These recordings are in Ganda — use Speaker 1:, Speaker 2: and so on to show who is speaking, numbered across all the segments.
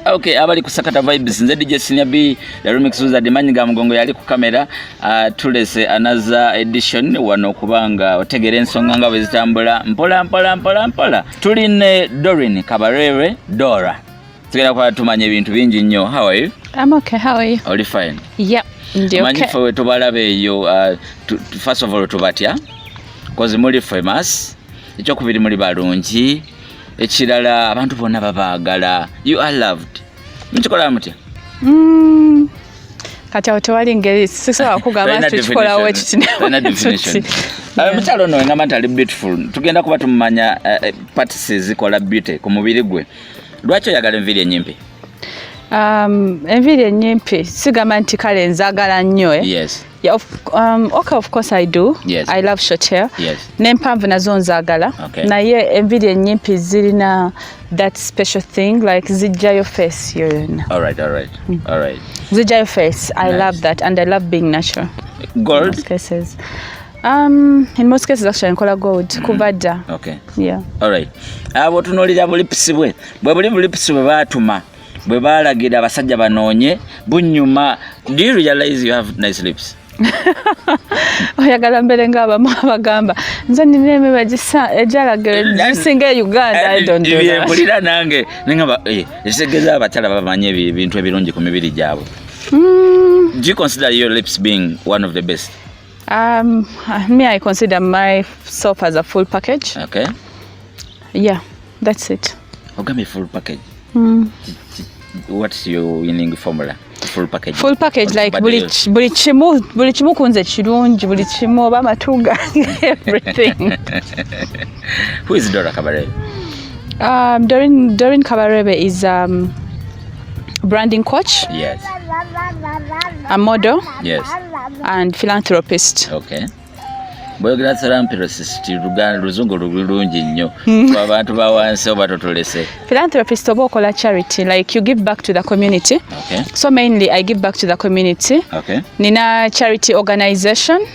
Speaker 1: Okay, abali ku Sakata Vibes, nze DJ Senior B, the remix wizard, manyi ga mugongo yali ku kamera. Tulese another edition wano kubanga otegera ensonga nga bwe zitambula mpola mpola mpola mpola. Tuli ne Doreen Kabarebe Dora, tugenda kuba tumanya ebintu bingi nnyo. How are you?
Speaker 2: I'm okay. How are you?
Speaker 1: Oli fine?
Speaker 2: Yeah. Ndi
Speaker 1: Manyi
Speaker 2: okay.
Speaker 1: ffe we tubalaba eyo, first of all tubatya 'cause muli famous, ekyokubiri muli balungi, ekirala abantu bonna babaagala. You are loved. Mukikola mutya?
Speaker 2: Kati awo tewali ngeri, sisobola kugamba nti tukikolawo ekiti.
Speaker 1: Talina definition. Mukyalo ono wengamba nti ali beautiful, tugenda kuba tumumanya parts ezikola beauty ku mubiri gwe. Lwaki oyagala enviiri enyimpi?
Speaker 2: Enviiri ennyimpi sigamba nti kale nzaagala nnyo, eh? Yeah, okay, of course I do. I love short hair. N'empanvu nazo nzaagala. Naye enviiri ennyimpi zirina that special thing, like zijjayo face yo yonna.
Speaker 1: All right.
Speaker 2: Zijjayo face. I
Speaker 1: Nice.
Speaker 2: love that and I love being natural. In
Speaker 1: Gold?
Speaker 2: most cases. In most cases actually nkola gold kuva dda. Yeah.
Speaker 1: Alright. Abo tunuulira bulips bwe bwe buli bulips bwe baatuma, bwe baalagira abasajja banoonye bunyuma. Do you realize you have nice lips?
Speaker 2: Oyagala mbere ng'abamu abagamba nze nina emiba egyalagiro gisinga e Uganda. I don't do that.
Speaker 1: Byempulira nange nengamba, eh, ekitegeeza abakyala bamanyi ebintu ebirungi ku mibiri gyabwe. Do you consider your lips being one of the best?
Speaker 2: Me, I consider myself as a full package. Yeah, that's it.
Speaker 1: Ogambye full package. What's your winning formula, full package?
Speaker 2: Full package, like buli kimu kunze kirungi, buli kimu, oba amatu gange, everything.
Speaker 1: Who is Dora Kabarebe?
Speaker 2: Doreen Kabarebe is branding coach, a model and philanthropist.
Speaker 1: Okay, bweyogera philanthropist, luzungu lulungi nnyo abantu ba wansi oba totulese.
Speaker 2: Philanthropist oba okola charity, like you give back to the community. So mainly I give back to the community. Nina charity organization.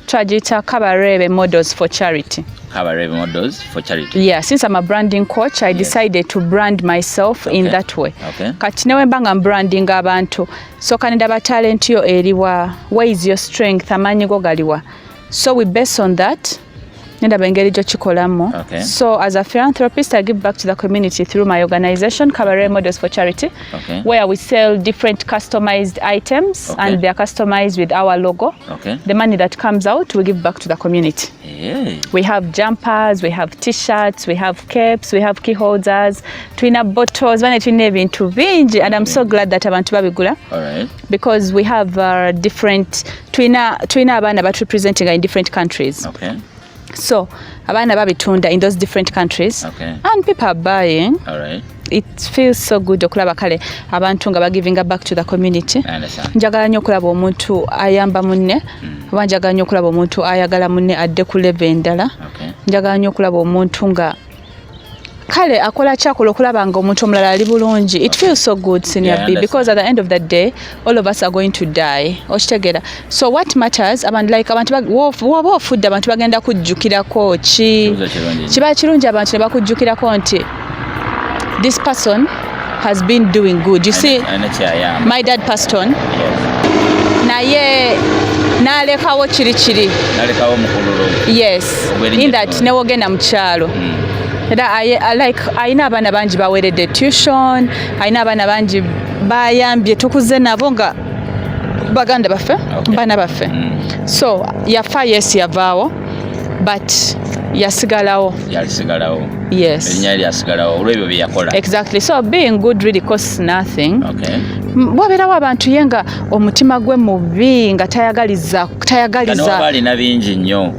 Speaker 2: Twagiyita Kabarebe Models for Charity.
Speaker 1: Kabarebe Models for Charity.
Speaker 2: Yeah, since I'm a branding coach, I decided to brand myself in that way. Kati newe mba nga branding abantu, so ndaba talent yo eriwa, where is your strength, amaanyi go galiwa. So we base on that, nendaba engeri gyokikolamu. So as a philanthropist, I give back to the community through my organization, Kabarebe Models for Charity, where we sell different customized items and they are customized with our logo. The money that comes out, we give back to the community. We have jumpers, we have T-shirts, we have caps, we have key holders, tulina bottles, bane tulina ebintu bingi, and I'm so glad that abantu babigula because we have different, tulina abaana baturepresenting in different countries. So abaana babitunda in those different countries and people are buying. It feels so good okulaba kale abantu nga bagivinga back to the community.
Speaker 1: I understand.
Speaker 2: Njagala nnyo okulaba omuntu ayamba munne, oba njagala nnyo okulaba omuntu ayagala munne adde ku level endala. Njagala nnyo okulaba omuntu nga kale akola kyakola okulaba nga omuntu omulala ali bulungi. It feels so good, Senior
Speaker 1: Yeah, I
Speaker 2: B, because
Speaker 1: understand.
Speaker 2: at the end of the day all of us are going to die, okitegeera? So what matters, abantu, like abantu woba ofudde, abantu bagenda kujjukirako ki?
Speaker 1: Kibuuzo kirungi nnyo.
Speaker 2: Kiba kirungi abantu ne bakujjukirako nti this person has been doing good, you see.
Speaker 1: Alina kyayamba.
Speaker 2: My dad passed on, naye n'alekawo kiri kiri.
Speaker 1: Nalekawo omukululo.
Speaker 2: Yes.
Speaker 1: Ogw'erinnya
Speaker 2: In that
Speaker 1: ettono.
Speaker 2: Newogenda mu kyalo, era like ayina abaana bangi baweredde tuition, ayina abaana bangi bayambye, tukuze nabo nga baganda baffe, baana baffe. So yafa, yes, yavaawo, but yasigalawo.
Speaker 1: Yasigalawo.
Speaker 2: Yes.
Speaker 1: Erinnya lye lyasigalawo olw'ebyo bye yakola.
Speaker 2: Exactly. So being good really costs nothing. Wabeerawo abantu ye nga omutima gwe mubi, nga tayagaliza
Speaker 1: Nga
Speaker 2: tayagaliza.
Speaker 1: newaba alina bingi nnyo,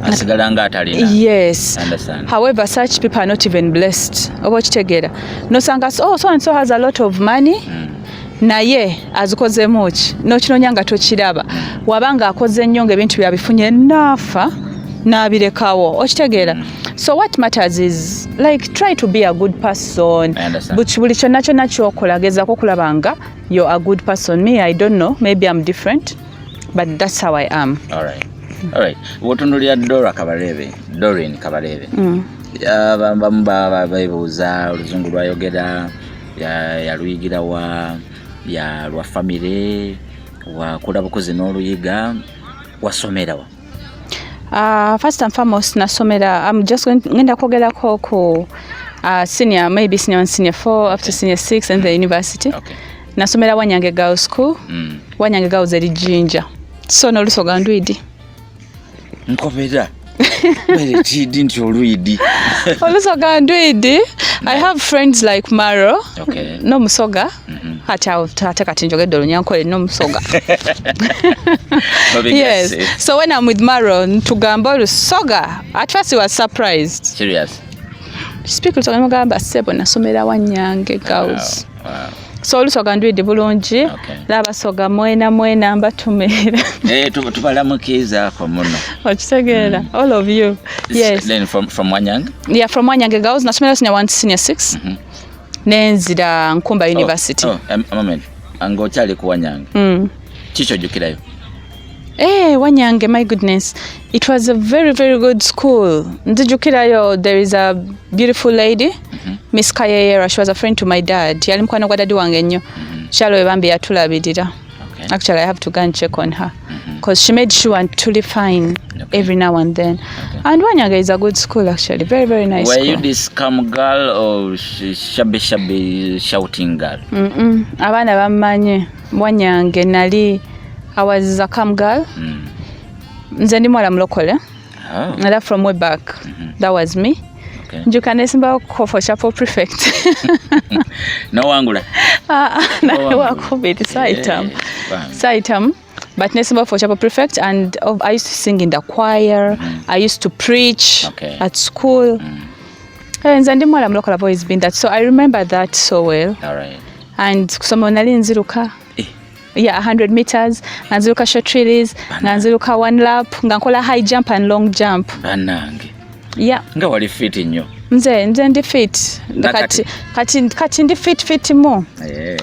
Speaker 1: asigala nga atalina.
Speaker 2: Yes.
Speaker 1: Understand.
Speaker 2: However, such people are not even blessed, oba okitegeera? Nosanga, oh, so and so has a lot of money, naye azikozeemu ki? Nokinoonya nga tokiraba. Wabanga akoze nnyo nga ebintu byabifunye, naafa n'abirekawo, okitegeera? So what matters is, like, try to be a good person.
Speaker 1: I understand.
Speaker 2: Buli kyonna kyonna kyokola, gezaako okulaba nga you're a good person. Me, I don't know, maybe I'm different, but that's how I am.
Speaker 1: All right. Bw'otunuulira Dora Kabarebe, Doreen Kabarebe, abamu baba beebuuza oluzungu lwayogera. Yaluyigira wa ya lwa family, wakula bukuzi n'oluyiga, wasomera wa?
Speaker 2: First and foremost, nasomera, I'm just going, ngenda kwogerako ku senior, maybe senior one, senior four, up to senior six and the university. Nasomera Wanyange Girls School. Wanyange Girls eri Jinja, so n'Olusoga ndwidi.
Speaker 1: Nkobera bere kidi nti olwidi.
Speaker 2: Olusoga ndwidi. I have friends like Maro n'Omusoga. Ate awo ate kati njogedde Olunyankole n'Omusoga. Yes, so when I'm with Maro, ntugamba Olusoga. At first he was surprised.
Speaker 1: Serious?
Speaker 2: Speak Olusoga, nemugamba, "Ssebo, nasomera Wanyange Girls." So Olusoga ndwidi bulungi. N'Abasoga mwena mwena mbatumiira.
Speaker 1: Eh, tubalamukizaako muno.
Speaker 2: Okitegeera, all of you, yes.
Speaker 1: Then from Wanyang?
Speaker 2: Yeah, from Wanyange Girls nasomera senior one to senior six, nenzira Nkumba University.
Speaker 1: Oh, a moment, ng'okyali ku Wanyang, kiki ojjukirayo?
Speaker 2: Eh, Wanyange, my goodness. It was a very, very good school. Nzijukirayo, there is a beautiful lady, Miss Kayeyera. She was a friend to my dad. Yali mukwano gwa daddy wange nnyo. Kyalo we bambi yatulabirira. Actually, I have to go and check on her because she made sure tuli fine every now and then. And Wanyange is a good school, actually. Very, very nice
Speaker 1: Were
Speaker 2: school.
Speaker 1: you this calm girl or shabby shabby shouting girl?
Speaker 2: Abaana bammanyi. Wanyange nali, I was a calm girl. Nze ndi muwala mulokole. Era from way back, that was me. Njuka nesimbawo for chapel prefect.
Speaker 1: Nowangula?
Speaker 2: Ah, nali wakubiri, saayitamu.
Speaker 1: Bambi.
Speaker 2: Saayitamu, but nesimbawo for chapel prefect and, oh, I used to sing in the choir. I used to preach at school. Eh, nze ndi muwala mulokole. I've always been that, so I remember that so well.
Speaker 1: All right.
Speaker 2: And kusoma nali nziruka. Yeah, 100 meters nga nziruka, short relays nga nziruka, one lap nga nkola, high jump and long jump.
Speaker 1: Bannange.
Speaker 2: Yeah.
Speaker 1: Nga wali fit nnyo.
Speaker 2: Nze ndi fit.
Speaker 1: Na
Speaker 2: Kati kati ndi fit fit mu.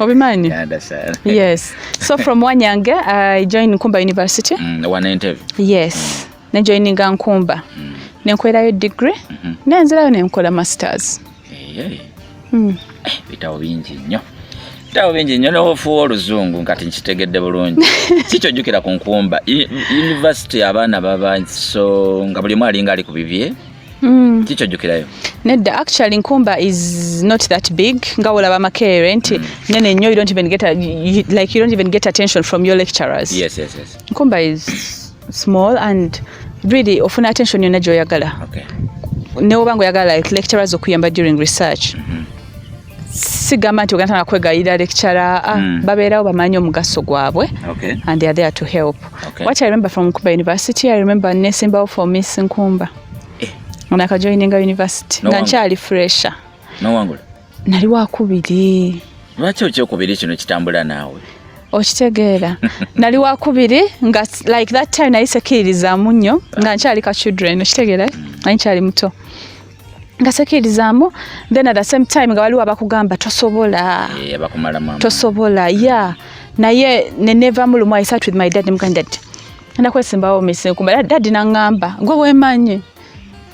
Speaker 2: Obimanyi?
Speaker 1: Yeah, understand.
Speaker 2: Yes, so from Wanyange I joined Nkumba University.
Speaker 1: Wana Entebbe.
Speaker 2: Yes, nejoininga Nkumba, nenkolerayo degree, nenzirayo nenkola masters.
Speaker 1: Eh, bitabo bingi nnyo, bitabo bingi nnyo, n'ofuuwa Oluzungu kati nkitegedde bulungi. Sikyojjukira ku Nkumba University, abaana baba so nga buli omu alinga ali ku bibye. Kikyojjukirayo?
Speaker 2: Nedda, actually Nkumba is not that big nga wolaba Makerere nti nene nnyo. You don't even get a, you, like you don't even get attention from your lecturers. Nkumba is small and really ofuna attention yonna gy'oyagala. Ne woba nga oyagala like lecturers okuyamba during research, sigamba nti ogenda kwegayirira lecturer, ah, babeerawo bamanyi omugaso gwabwe and they are there to help. What I remember from Nkumba University, I remember nesimbawo for Miss Nkumba. Nakajoininga university
Speaker 1: No
Speaker 2: nga
Speaker 1: wonder.
Speaker 2: nkyali fresher.
Speaker 1: Nowangula?
Speaker 2: Nali wakubiri.
Speaker 1: Lwaki ekyokubiri kino kitambula naawe?
Speaker 2: Okitegeera, nali wakubiri nga like that time nali sekiririzaamu nnyo nga nkyali ka children, okitegeera, nali nkyali muto nga sekiririzaamu. Then at the same time nga waliwo abakugamba tosobola.
Speaker 1: Eh, bakumalamu amaanyi.
Speaker 2: Tosobola, yeah, naye nenevamu lumu. I sat with my dad, nemugamba, "Dad, ngenda kwesimbawo Miss Nkumba." Daddy naŋŋamba, "Gwe weemanyi,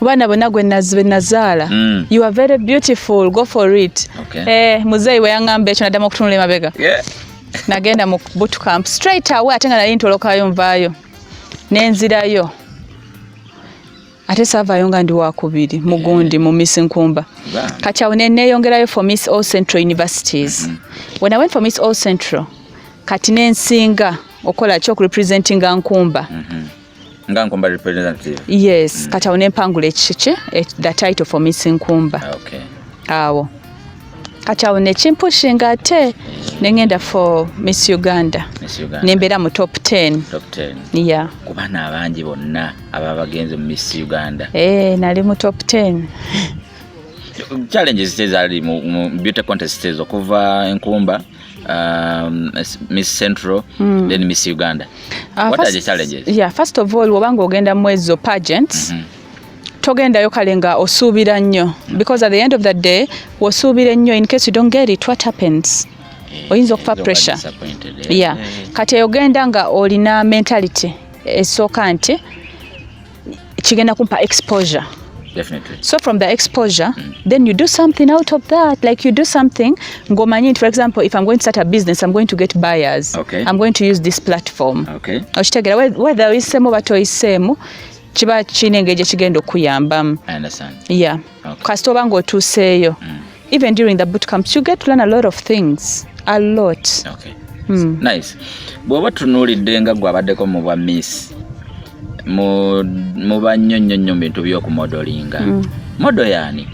Speaker 2: baana bonna gwe be nazaala, you are very beautiful, go for it." Eh, muzeeyi we yaŋŋamba ekyo, naddamu okutunula emabega. Nagenda mu boot camp straight away, ate nga nali ntolokayo nvaayo nenzirayo, ate saavaayo nga ndi wakubiri mugundi mu Miss Nkumba.
Speaker 1: Bambi.
Speaker 2: Kati awo neneeyongerayo for Miss All Central Universities. When I went for Miss All Central, kati nensinga okukola ki, okurepresentinga Nkumba.
Speaker 1: Nga Nkumba representative.
Speaker 2: Yes, kati awo nempangula ekiki, the title for Miss Nkumba. Awo kati awo nekimpushinga ate nengenda for Miss Uganda.
Speaker 1: Miss Uganda.
Speaker 2: Nembeera mu top 10.
Speaker 1: Top 10.
Speaker 2: Yeah.
Speaker 1: Ku baana abangi bonna ababa bagenze mu Miss Uganda.
Speaker 2: Eh, nali mu top 10.
Speaker 1: Challenges ezaali mu beauty contest ezo okuva Enkumba, Miss Central, then Miss Uganda? What are the challenges?
Speaker 2: Yeah, first of all, wobanga ogenda mu ezo pageants, togendayo kale nga osuubira nnyo, because at the end of the day wosuubira ennyo, in case you don't get it, what happens? Oyinza okufa
Speaker 1: Oyinza okuba
Speaker 2: pressure.
Speaker 1: disappointed, eh.
Speaker 2: Yeah, kati ogenda nga olina mentality esooka nti kigenda kumpa exposure.
Speaker 1: Definitely.
Speaker 2: So from the exposure, then you do something out of that. Like you do something ng'omanyi nti, for example, if I'm going to start a business, I'm going to get buyers. I'm going to use this platform. Okitegeera? Whether oyiseemu oba toyiseemu, kiba kirina engeri gye kigenda okuyambamu.
Speaker 1: I understand.
Speaker 2: Yeah. Kasita oba ng'otuuseeyo, even during the boot camps you get to learn a lot of things, a lot.
Speaker 1: Okay. Nice. Bw'oba tunuulidde nga gwe abaddeko mu bwa miss, muba nnyo nnyo nnyo mu bintu by'okumodelinga. Model yaani?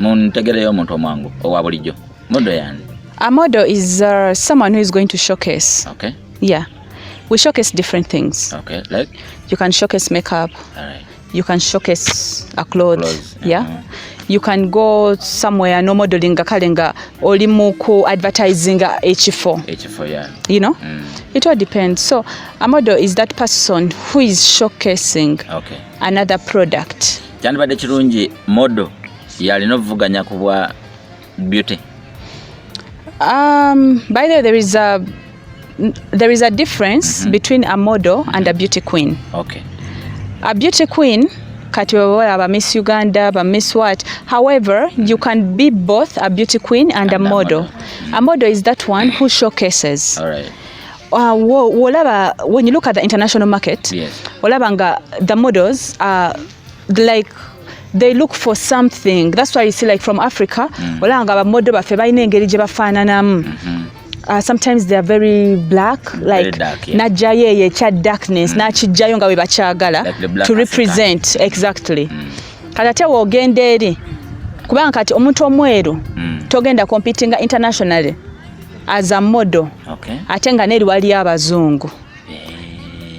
Speaker 1: Mu ntegeera y'omuntu omwangu owa bulijjo. Model yaani?
Speaker 2: A model is someone who is going to showcase. Yeah, we showcase different things.
Speaker 1: Okay. Like?
Speaker 2: You can showcase makeup.
Speaker 1: All right.
Speaker 2: You can showcase a cloth.
Speaker 1: Clothes,
Speaker 2: Yeah. You can go somewhere no modeling, kale nga oli mu ku advertising ekifo.
Speaker 1: Ekifo, yeah.
Speaker 2: You know? It all depends. So a model is that person who is showcasing another product.
Speaker 1: Kyandibadde kirungi model yalina okuvuganya ku bwa beauty.
Speaker 2: By the way, there is a difference between a model and a beauty queen. A beauty queen, kati baba Miss Uganda, ba Miss what. However, you can be both a beauty queen and a
Speaker 1: And a
Speaker 2: model.
Speaker 1: model.
Speaker 2: A model is that one who showcases.
Speaker 1: All right.
Speaker 2: Wolaba, when you look at the international market, olaba nga the models are like, they look for something. That's why you see, like, from Africa, olaba nga ba model baffe balina engeri gye bafaananamu. Sometimes they are very black, like
Speaker 1: dark, yeah.
Speaker 2: n'ajjayo eyo ekya darkness, n'akijjayo nga bwe bakyagala
Speaker 1: Like the black
Speaker 2: to represent, exactly. Kati ate woogenda eri, kubanga kati omuntu omweru togenda competinga internationally as a model ate nga neeri waliyo abazungu.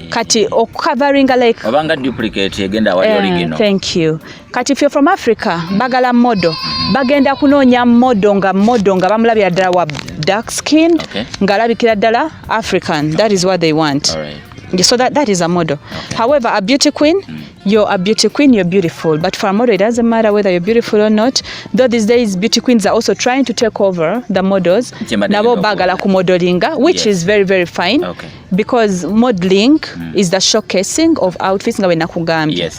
Speaker 2: Kati okucoveringa, like
Speaker 1: Obanga duplicate egenda awali original.
Speaker 2: Thank you. Kati if you're from Africa, bagala model, bagenda kunoonya model nga model nga bamulabira ddala wa dark skinned, ng'alabikira ddala African. That is what they want.
Speaker 1: All right.
Speaker 2: Yeah, so that is a model. However, a beauty queen, you're a beauty queen, you're beautiful. But for a model, it doesn't matter whether you're beautiful or not. Though these days, beauty queens are also trying to take over the models.
Speaker 1: Kyembadde
Speaker 2: Nabo
Speaker 1: ngenda
Speaker 2: bagala
Speaker 1: okubuuza.
Speaker 2: Kumodelinga, which is very, very fine. Because modeling is the showcasing of outfits, nga bwe nakugambye.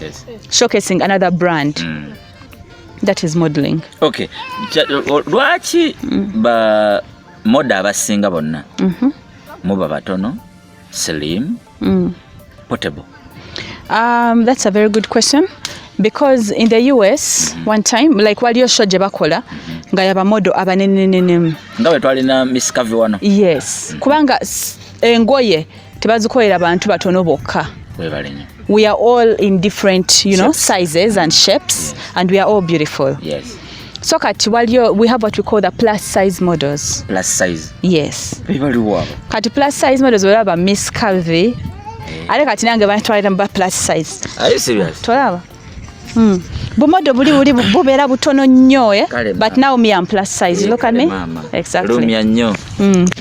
Speaker 2: Showcasing another brand. That is modeling.
Speaker 1: Okay. Lwaki ba model abasinga bonna muba batono, slim, portable?
Speaker 2: That's a very good question. Because in the US, one time, like, waliyo show gye bakola nga yaba model abanenenenemu.
Speaker 1: Nga bwe twalina Miss Curvy wano.
Speaker 2: Yes. Kubanga engoye tebazikolera bantu batono bokka.
Speaker 1: Webale nnyo.
Speaker 2: We are all in different
Speaker 1: Shapes.
Speaker 2: Sizes and shapes, and we are all beautiful. So kati waliyo, we have what we call the plus size models.
Speaker 1: Plus size.
Speaker 2: Yes.
Speaker 1: Bebaliwo abo.
Speaker 2: Kati plus size models, olaba Miss Curvy. Ate kati nange bantwalira mu ba plus size.
Speaker 1: Are you serious?
Speaker 2: Tolaba? Bu model buli buli bubeera butono nnyo, eh?
Speaker 1: Kale,
Speaker 2: But
Speaker 1: mama.
Speaker 2: now me, I'm plus size. Look at me.
Speaker 1: Mama.
Speaker 2: Exactly.
Speaker 1: Lumya nnyo.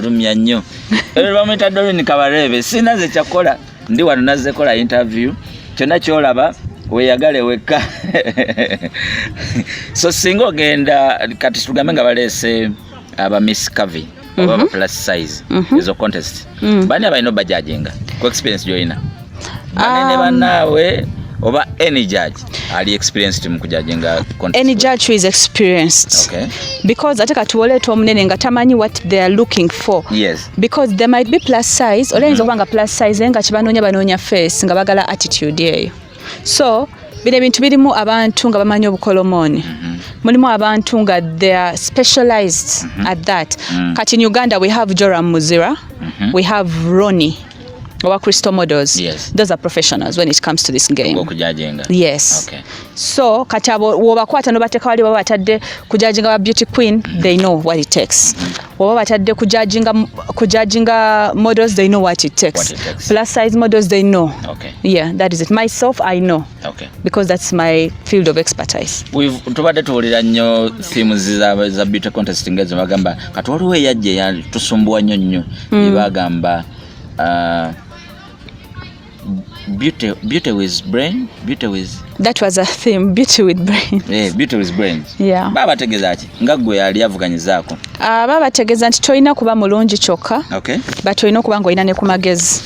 Speaker 1: Lumya nnyo. Ebyo bamuyita Doreen Kabareebe. Sina ze kyakola. Ndi wano nazze kola interview. Kyonna kyolaba weeyagale wekka. So singa ogenda kati tugambe nga baleese aba Miss Curvy oba aba plus size, ezo contest. Bani abalina obajudginga ku experience gy'olina? Banene bannaawe oba any judge ali experienced mu kujudginga contest?
Speaker 2: Any judge who is experienced. Because ate kati woleeta omunene nga tamanyi what they are looking for. Because there might be plus size, olayinza okuba nga plus size naye nga kyebanoonya, banoonya face, nga bagala attitude eyo. So bino ebintu birimu abantu nga bamanyi obukolomooni, mulimu abantu nga they are specialized at that. Kati in Uganda we have Joram Muzira, we have Ronnie owa Crystal Models. Those are professionals when it comes to this game.
Speaker 1: Okujudginga.
Speaker 2: Yes. So kati abo wobakwata nobateeka wali, baba batadde kujudginga ba beauty queen, they know what it takes. Oba batadde kujudginga models, they know what it takes.
Speaker 1: What it takes.
Speaker 2: Plus size models, they know. Yeah, that is it. Myself, I know because that's my field of expertise.
Speaker 1: Tubadde tuwulira nnyo themes za beauty contest ngezo, bagamba kati waliwo eyajja eyatusumbuwa nnyo nnyo, ebagamba beauty with brain, beauty with
Speaker 2: That was a theme, beauty with brain.
Speaker 1: Eh, beauty with brains.
Speaker 2: Yeah.
Speaker 1: Baba bategeeza ki nga gwe yali avuganyizaako?
Speaker 2: Baba bategeeza nti tolina kuba mulungi kyokka, but olina okuba ng'olina ne ku magezi.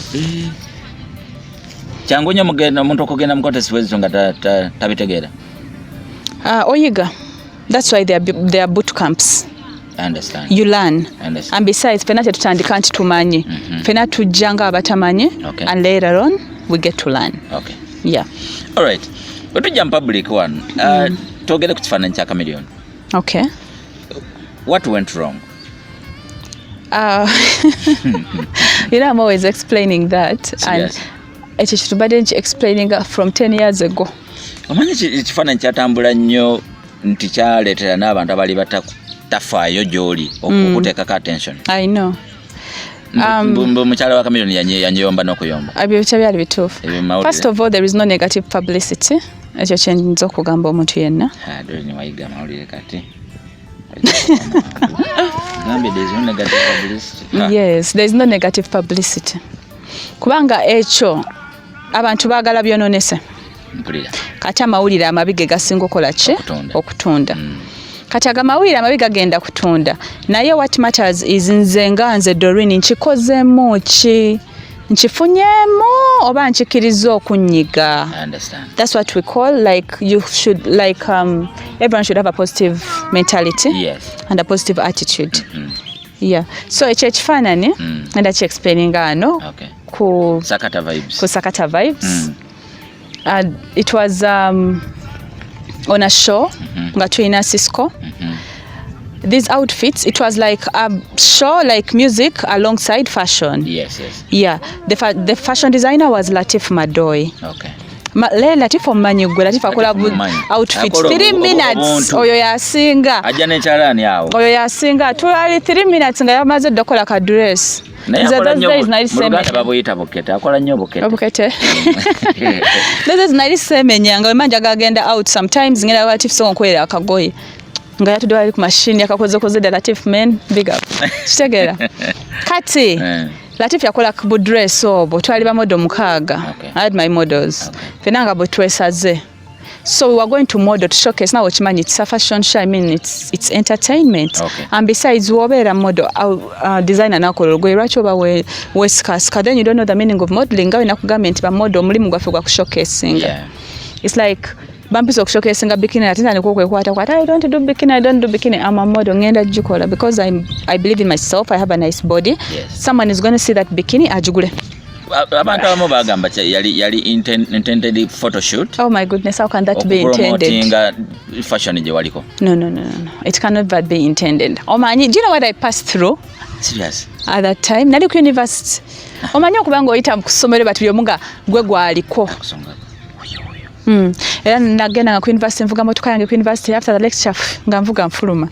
Speaker 1: Kyangu nnyo mugenda omuntu okugenda mu contest bwezito nga tabitegeera?
Speaker 2: Oyiga. That's why there are boot camps.
Speaker 1: I understand.
Speaker 2: You learn.
Speaker 1: I understand.
Speaker 2: And besides, fena tetutandika nti tumanyi. Fena tujja nga abatamanyi and later on we get to learn. Yeah.
Speaker 1: Alright, bwe tujja mu public one, twogere ku kifaananyi kya Chameleone.
Speaker 2: Okay.
Speaker 1: What went wrong?
Speaker 2: I'm always explaining that and ekyo kitubadde nki explaining from 10 years ago.
Speaker 1: Omanyi ekifaananyi kyatambula nnyo nti kyaleetera n'abantu abali tafaayo gy'oli okuteekako attention.
Speaker 2: I know.
Speaker 1: Mbu mukyala wa Chameleone yanyeyomba n'okuyomba.
Speaker 2: Ebyo byali bituufu.
Speaker 1: Ebyo mawulire.
Speaker 2: First of all, there is no negative publicity. Ekyo kyenyinza okugamba omuntu yenna.
Speaker 1: Ah, Doreen wayiga amawulire kati. Gambye there is no negative publicity. Ah.
Speaker 2: Yes, there is no negative publicity, kubanga ekyo abantu baagala byononese.
Speaker 1: Mpulira.
Speaker 2: Kati amawulire amabi ge gasinga okukola ki?
Speaker 1: Okutunda.
Speaker 2: Okutunda. Kati ago amawulire amabi gagenda kutunda, naye what matters is nze nga nze Doreen nkikozeemu ki, nkifunyeemu oba nkikiriza okunnyiga.
Speaker 1: I understand.
Speaker 2: That's what we call, like, you should, like, everyone should have a positive mentality and a positive attitude. Yeah, so ekyo ekifaananyi ngenda ki-explaininga wano ku
Speaker 1: Sakata Vibes.
Speaker 2: Ku Sakata Vibes. It was on a show nga tulina Cisco, these outfits. It was like a show, like music alongside fashion. Yeah, the fashion designer was Latif Madoi. Le Latif omumanyi gwe? Latif akola
Speaker 1: Latif mumanyi.
Speaker 2: outfit
Speaker 1: Akola
Speaker 2: 3 minutes.
Speaker 1: obuntu.
Speaker 2: Oyo yasinga.
Speaker 1: Ajja n'ekyalaani awo.
Speaker 2: Oyo yasinga. Tulali 3 minutes nga yamaze dda okukola ka dress.
Speaker 1: Naye
Speaker 2: Nze
Speaker 1: akola
Speaker 2: those
Speaker 1: nnyo
Speaker 2: days nali
Speaker 1: mu Luganda
Speaker 2: semenya.
Speaker 1: babuyita bukete. Akola nnyo bukete.
Speaker 2: Obukete. Those days nali semenya nga wemanja gagenda out, sometimes ngenda Latif, so nkwera akagoye nga yatudde wali ku machine yakakozekoze dda. Latif, man, big up. Kitegeera kati Latif yakola bu dress obwo. Twali ba model 6. I had my models. Fena nga bwe twesaze, so we were going to model, to showcase. Nawe okimanyi, it's a fashion show. I mean, it's entertainment. And besides, wobeera model, designer nakola olugoye, lwaki oba wesikasika? Then you don't know the meaning of modeling. Nga wenakugambye nti bamodo omulimu gwaffe gwa kushowcasinga. It's like bampisa okushowcasinga bikini, ate ntandika okwekwatakwata. I don't do bikini, I don't do bikini. I'm a model, ngenda gikola because I believe in myself. I have a nice body. Someone is going to see that bikini agigule.
Speaker 1: Abantu abamu bagamba yali intended photoshoot.
Speaker 2: Oh my goodness, how can that be intended?
Speaker 1: Okupromotinga fashion gye waliko.
Speaker 2: No, it cannot but be intended. Omanyi, do you know what I passed through
Speaker 1: Serious?
Speaker 2: at that time? Nali ku university. Omanyi okuba nga oyita ku ssomero bati buli omu nga gwe gwaliko.
Speaker 1: Kusonga oyo oyo.
Speaker 2: Era nagenda nga ku university nvuga motoka yange ku university. After the lecture, nga nvuga nfuluma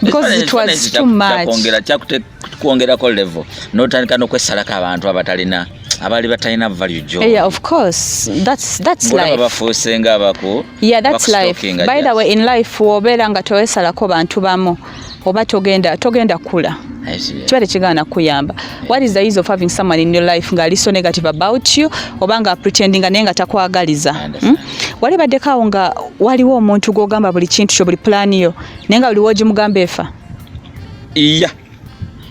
Speaker 2: because it was too much.
Speaker 1: Kyakwongerako level n'otandika n'okwesalako abantu abatalina, abaali batalina value gyo.
Speaker 2: Yeah, of course, that's
Speaker 1: Ng'olaba
Speaker 2: life.
Speaker 1: Bafuuse nga abaku
Speaker 2: Yeah, that's life.
Speaker 1: bakustalkinga
Speaker 2: By the
Speaker 1: just.
Speaker 2: way, in life wobeera nga towesalako bantu bamu oba togenda kula.
Speaker 1: I see.
Speaker 2: Kiba tekigaana kuyamba. What is the use of having someone in your life ng'ali so negative about you oba nga pretendinga naye nga takwagaliza?
Speaker 1: I understand.
Speaker 2: Wali baddeko awo nga waliwo omuntu gw'ogamba buli kintu kyo, buli pulaani yo, naye nga buli w'ogimugamba efa?
Speaker 1: Iya,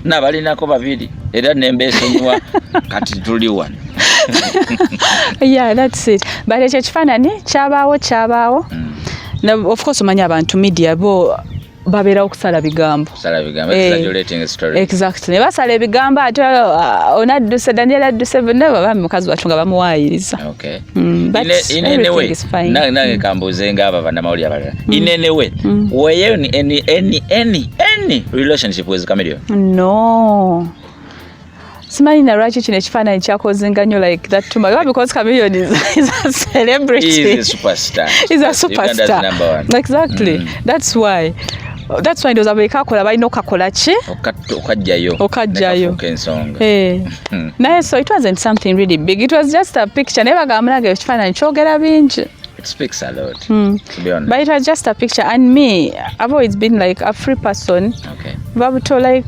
Speaker 1: nabalinako babiri era nembeesonyiwa, kati tuli wano.
Speaker 2: Yeah, that's it. But ekyo ekifaananyi kyabaawo. Of course omanyi abantu media bo babeerawo okusala bigambo.
Speaker 1: Kusala bigambo.
Speaker 2: Eh.
Speaker 1: Exaggerating story.
Speaker 2: Exactly, ne basala ebigambo ate onadduse, Daniel adduse, bonna bami mukazi wattu nga bamuwaayiriza. But
Speaker 1: In any
Speaker 2: everything
Speaker 1: way,
Speaker 2: is fine.
Speaker 1: Nange kambuuze ng'abo bannamawulire abalala. In any way, were you in any relationship with Chameleone?
Speaker 2: No, simanyi na lwaki kino ekifaananyi kyakozinga nnyo like that too much. Why? Because Chameleone is a celebrity.
Speaker 1: He is a superstar.
Speaker 2: He's a
Speaker 1: Uganda's
Speaker 2: superstar.
Speaker 1: number one.
Speaker 2: Exactly. That's why ndowooza buli kakola balina okakola ki.
Speaker 1: Okajjayo.
Speaker 2: Okajjayo.
Speaker 1: Nekafuuka ensonga.
Speaker 2: Eh. Naye so it wasn't something really big, it was just a picture, naye bagamba munange ekifaananyi kyogera bingi.
Speaker 1: It speaks a lot, to be honest.
Speaker 2: But it was just a picture, and me, I've always been like a free person. Babuto, like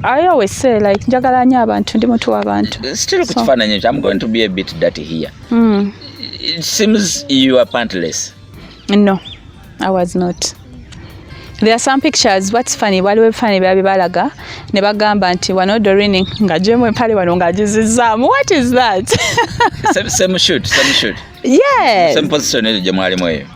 Speaker 2: I always say, like njagala nnyo abantu, ndi muntu w'abantu.
Speaker 1: Still ku
Speaker 2: So-
Speaker 1: kifaananyi ekyo, I'm going to be a bit dirty here. It seems you are pantless.
Speaker 2: No, I was not. There are some pictures. What's funny, waliwo ebifaananyi biba bibalaga ne bagamba nti wano Doreen ng'agyemu empale, wano ng'agizizaamu. What is that?
Speaker 1: Same shoot, same shoot.
Speaker 2: Yes.
Speaker 1: Same position eyo gye mwalimu eyo.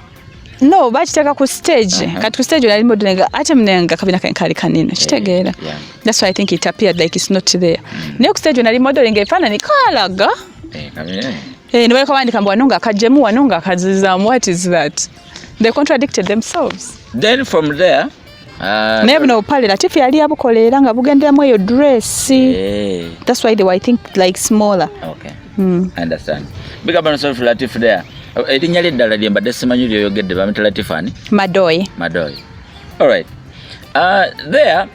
Speaker 2: No, bakiteeka ku stage. Kati ku stage nali modeling, ate munenga kabina kange kali kanene, kitegeera?
Speaker 1: Yeah.
Speaker 2: That's why I think it appeared like it's not there. Naye ku stage nali modeling, ebifaananyi kalaga.
Speaker 1: Eh, kabina.
Speaker 2: Eh, ne baleka bandika mbu wano nga akaggyemu, wano nga akazizaamu. What is that? They contradicted themselves.
Speaker 1: Then from there
Speaker 2: Naye buno obupale Latifu yali yabukola era nga bugenderamu eyo dress. That's why they were, I think, like smaller.
Speaker 1: Okay. I understand. Big up on yourself, Latif there. Erinnya lye eddala lye mbadde simanyi lyoyogedde, bamuyita Latifani?
Speaker 2: Madoyi.
Speaker 1: Madoyi. Alright. There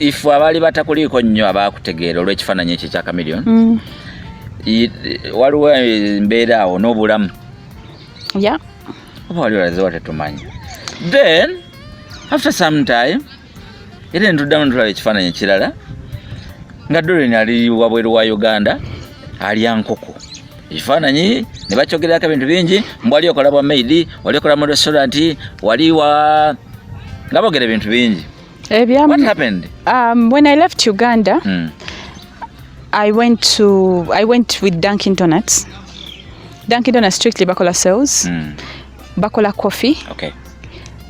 Speaker 1: if abaali batakuliiko nnyo abakutegeera olw'ekifaananyi ekyo ekya Chameleon, waliwo embeera awo n'obulamu oba wali olazewa tetumanyi. Then after some time era netuddamu netulaba ekifaananyi ekirala nga Doreen ali wabweru wa Uganda alya nkoko. Ekifaananyi ne bakyogererako ebintu bingi, mbu wali okola bwa maid, wali okola mu restaurant, wali wa nga boogera ebintu bingi.
Speaker 2: Ebya
Speaker 1: What happened?
Speaker 2: When I left Uganda, I went with Dunkin Donuts. Dunkin Donuts strictly bakola sales, bakola coffee.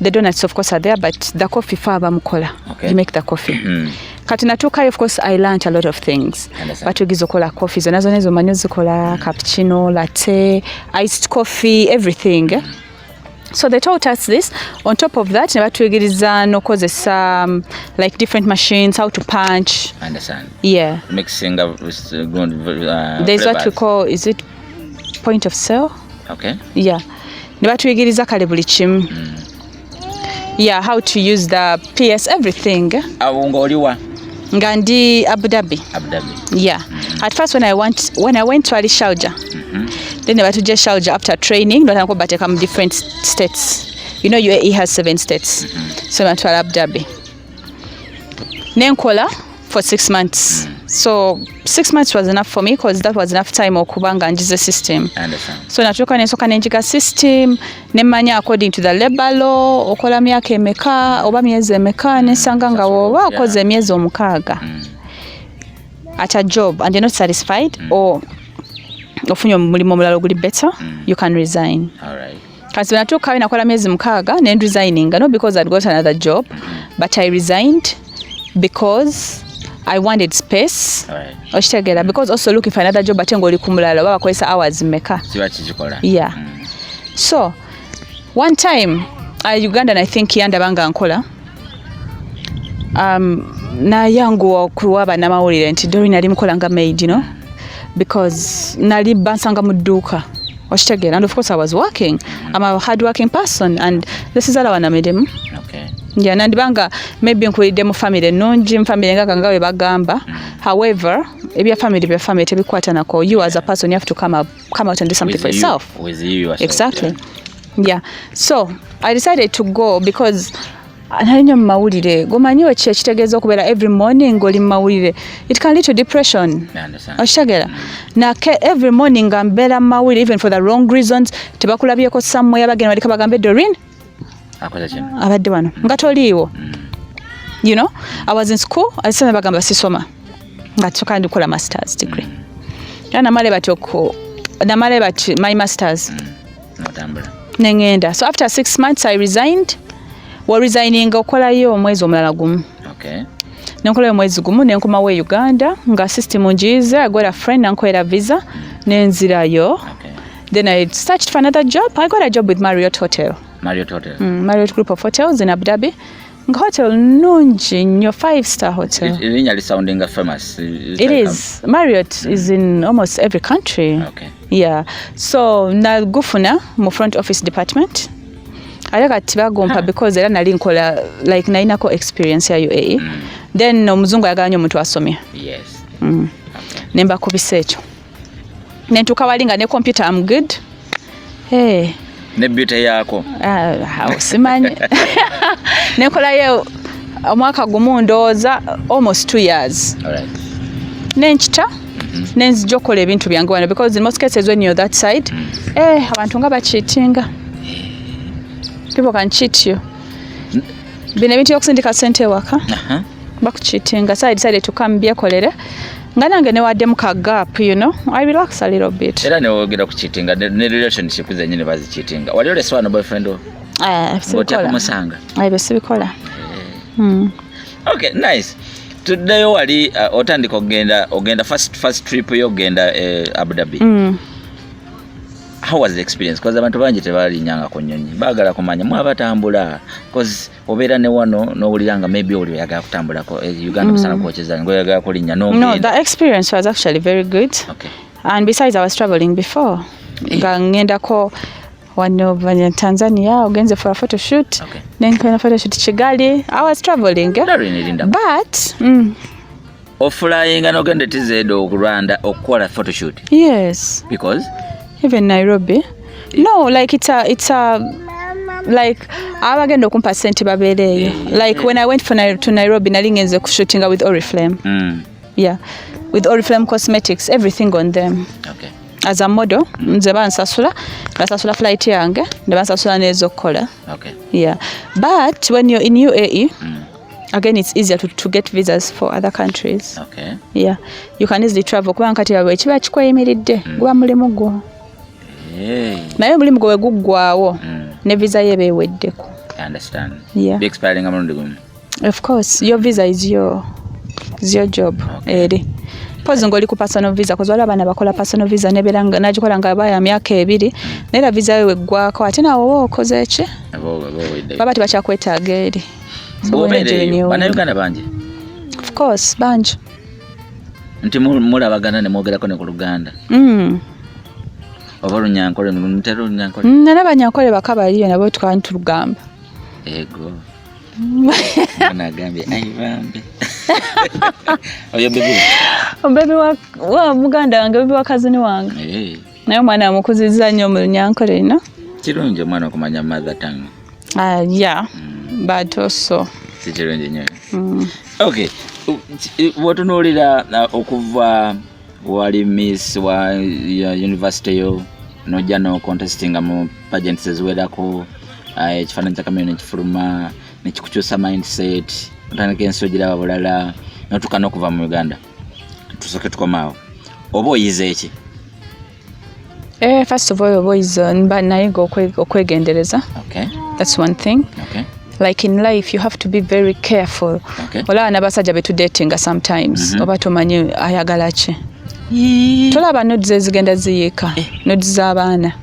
Speaker 2: The donuts of course are there, but the coffee fa bamukola. You make the coffee. Kati natuukayo, of course I learnt a lot of things.
Speaker 1: Understand.
Speaker 2: Batugiza okola coffee zonna zonna ezomanyi ozikola, cappuccino, latte, iced coffee, everything. So they taught us this. On top of that, ne batuyigiriza n'okozesa like different machines, how to punch.
Speaker 1: Understand.
Speaker 2: Yeah.
Speaker 1: Mixing of with, good,
Speaker 2: There's what we
Speaker 1: flavors.
Speaker 2: call, is it point of sale?
Speaker 1: Okay.
Speaker 2: Yeah. Ne batuyigiriza kale buli kimu. Yeah, how to use the PS, everything.
Speaker 1: Awo ng'oliwa?
Speaker 2: Nga ndi Abu Dhabi.
Speaker 1: Abu Dhabi.
Speaker 2: Yeah. At first when I went to Ali Sharjah. Then ne batujja Sharjah after training, batandika bateeka mu different states. You know UAE has seven states. So batwala Abu Dhabi. Nenkola for 6 months. So 6 months was enough for me because that was enough time okuba nga njize system.
Speaker 1: I understand.
Speaker 2: So natuuka nensooka nenjiga system, nemmanya according to the labor law okola myaka emeka oba myezi emeka, nensanga nga woba okoze emyezi 6 at a job and you're not satisfied or ofunye omulimu omulala oguli better, you can resign.
Speaker 1: All right.
Speaker 2: Kati bwe natuukayo nakola myezi 6 ne resigninga, not because I'd got another job, but I resigned because I wanted space.
Speaker 1: All right.
Speaker 2: Okitegeera? Because also looking for another job ate ng'oli ku mulala oba bakozesa hours mmeka?
Speaker 1: Kiba kikikola.
Speaker 2: Yeah. So one time Ugandan, I think, yandaba nga nkola, nayanguwa okuwa bannamawulire nti Doreen ali mukola nga maid, because nali bansanga mu dduuka, okitegeera? And of course I was working. I'm a hard working person and this is alawana mirimu. Yeah, nandibanga maybe nkulidde mu family ennungi, mu family nga nga bwe bagamba. However, ebya family bya family tebikwatanako. You as a person, you have to come out and do something
Speaker 1: With
Speaker 2: for
Speaker 1: you,
Speaker 2: yourself.
Speaker 1: With you yourself.
Speaker 2: Exactly. Yeah. So I decided to go because nali nnyo mu mawulire. Gomanyi ki ekitegeeza okubeera every morning ng'oli mu mawulire? It can lead to depression.
Speaker 1: I understand.
Speaker 2: Okitegeera? Nake every morning nga mbeera mu mawulire, even for the wrong reasons, tebakulabyeko somewhere, bagenda balika bagambe Doreen
Speaker 1: Akoze kino.
Speaker 2: Abadde wano nga toliiwo. I was in school alisema bagamba sisoma nga tusoka ndi kukola masters degree, era namale bati namale bati my masters.
Speaker 1: Notambula.
Speaker 2: Neŋŋenda. So after 6 months I resigned. Wa resigninga okolayo omwezi omulala gumu. Nenkolayo omwezi gumu nenkomawo e Uganda nga system ngiyize. I got a friend nankolera visa nenzirayo. Then I searched for another job. I got a job with Marriott Hotel.
Speaker 1: Marriott Hotel.
Speaker 2: Marriott Group of Hotels in Abu Dhabi, nga hotel nnungi nnyo, five star hotel.
Speaker 1: Erinnya lisoundinga famous.
Speaker 2: It is. Marriott is in almost every country. Yeah, so nagufuna mu front office department, ate kati bagumpa because era nali nkola, like nalinako experience ya UAE. Then omuzungu ayagala nnyo omuntu asomye. Nembakubisa ekyo nentuuka wali nga ne computer am good, hey.
Speaker 1: Ne beauty yaako.
Speaker 2: Ah, awo simanyi. Nenkolayo omwaka gumu, ndowooza almost 2 years. Nenkita nenzija okukola ebintu byange wano because in most cases when you're that side, eh, abantu nga bacheatinga. People can cheat you. Bino ebintu byokusindika sente ewaka. Bakucheatinga. So I decided to come byekolere nga nange newaddemu ka gap. I relax a little bit.
Speaker 1: Era newogera kucheatinga, ne relationship zenyini bazicheatinga. Wali olese wano boyfriend wo?
Speaker 2: Eh,
Speaker 1: ng'otya
Speaker 2: sibikola.
Speaker 1: kumusanga?
Speaker 2: Ebyo sibikola.
Speaker 1: Okay, nice. Tuddeyo wali, otandika okugenda, ogenda first trip yo ogenda Abu Dhabi. How was the experience? Because abantu bangi tebalinyanga ku nnyonyi, baagala kumanya mwabatambula, cause obeera ne wano n'owulira nga maybe oli oyagala kutambulako, Uganda musana kwokyeza, ngaoyagala kulinnya
Speaker 2: No,
Speaker 1: n'ogenda.
Speaker 2: the experience was actually very good. And besides, I was traveling before. Nga ngendako wano Tanzania, ogenze for a photo shoot. Then photo shoot Kigali. I was traveling. Eh?
Speaker 1: Darwin, linda.
Speaker 2: But
Speaker 1: Oflyinga n'ogenda TZ okulwanda okukola photoshoot?
Speaker 2: Yes.
Speaker 1: Because
Speaker 2: Even Nairobi. No, like it's a like abagenda okumpa sente babeereeyo. Like when I went to Nairobi, nali ngenze kushootinga with Oriflame. Yeah. With Oriflame Cosmetics, everything on them. As a model, nze bansasula, basasula flight yange, ne bansasula n'ez'okukola. Yeah. But when you're in UAE, again it's easier to get visas for other countries. Yeah. You can easily travel kubanga kati bwe kiba kikweyimiridde, guba mulimu gwo.
Speaker 1: Hey.
Speaker 2: Naye omulimu gwe guggwawo, ne visa ye beeweddeko.
Speaker 1: I understand.
Speaker 2: Yeah.
Speaker 1: Be expiring mulundi gumu.
Speaker 2: Of course, your visa is your job. Eri. Pozi ng'oli ku personal visa, cause waliwo abaana bakola personal visa nebeera nga nagikola nga baya myaka 2, naye era visa yo weggwako ate naawe oba okoze ki?
Speaker 1: Abo owedde.
Speaker 2: Baba tebakyakwetaaga eri. So
Speaker 1: Bw'obeera
Speaker 2: olina
Speaker 1: eyo,
Speaker 2: girenew.
Speaker 1: Bannayuganda bangi?
Speaker 2: Of course, bangi.
Speaker 1: Nti mulabagana ne mwogerako ne ku Luganda oba Olunyankole, mutera Olunyankole?
Speaker 2: Nera Banyankole baka baliyo nabo tukaba ntulugamba.
Speaker 1: Ego mwana agambye ai bambi oyo baby.
Speaker 2: Baby wa muganda wange, baby wa cousin wange. Naye omwana amukuzizza nnyo mu Lunyankole ino.
Speaker 1: Kirungi omwana okumanya mother tongue.
Speaker 2: Yeah, but also
Speaker 1: Si kirungi nnyo. Okay, bw'otunuulira okuva wali miss wa ya university yo, nojja no contestinga mu pageants eziwerako, ekifaananyi kya kamera nekifuluma nekikukyusa mindset, otandika ensi ogiraba bulala, notuuka n'okuva mu Uganda, tusooke tukomaawo, oba oyize eki?
Speaker 2: Eh, first of all, boys, mba nayiga okwegendereza. That's one thing. Like in life, you have to be very careful. Olaba n'abasajja betudatinga sometimes, oba tomanyi ayagala ki. Tolaba nudes ezigenda ziyiika, nudes z'abaana.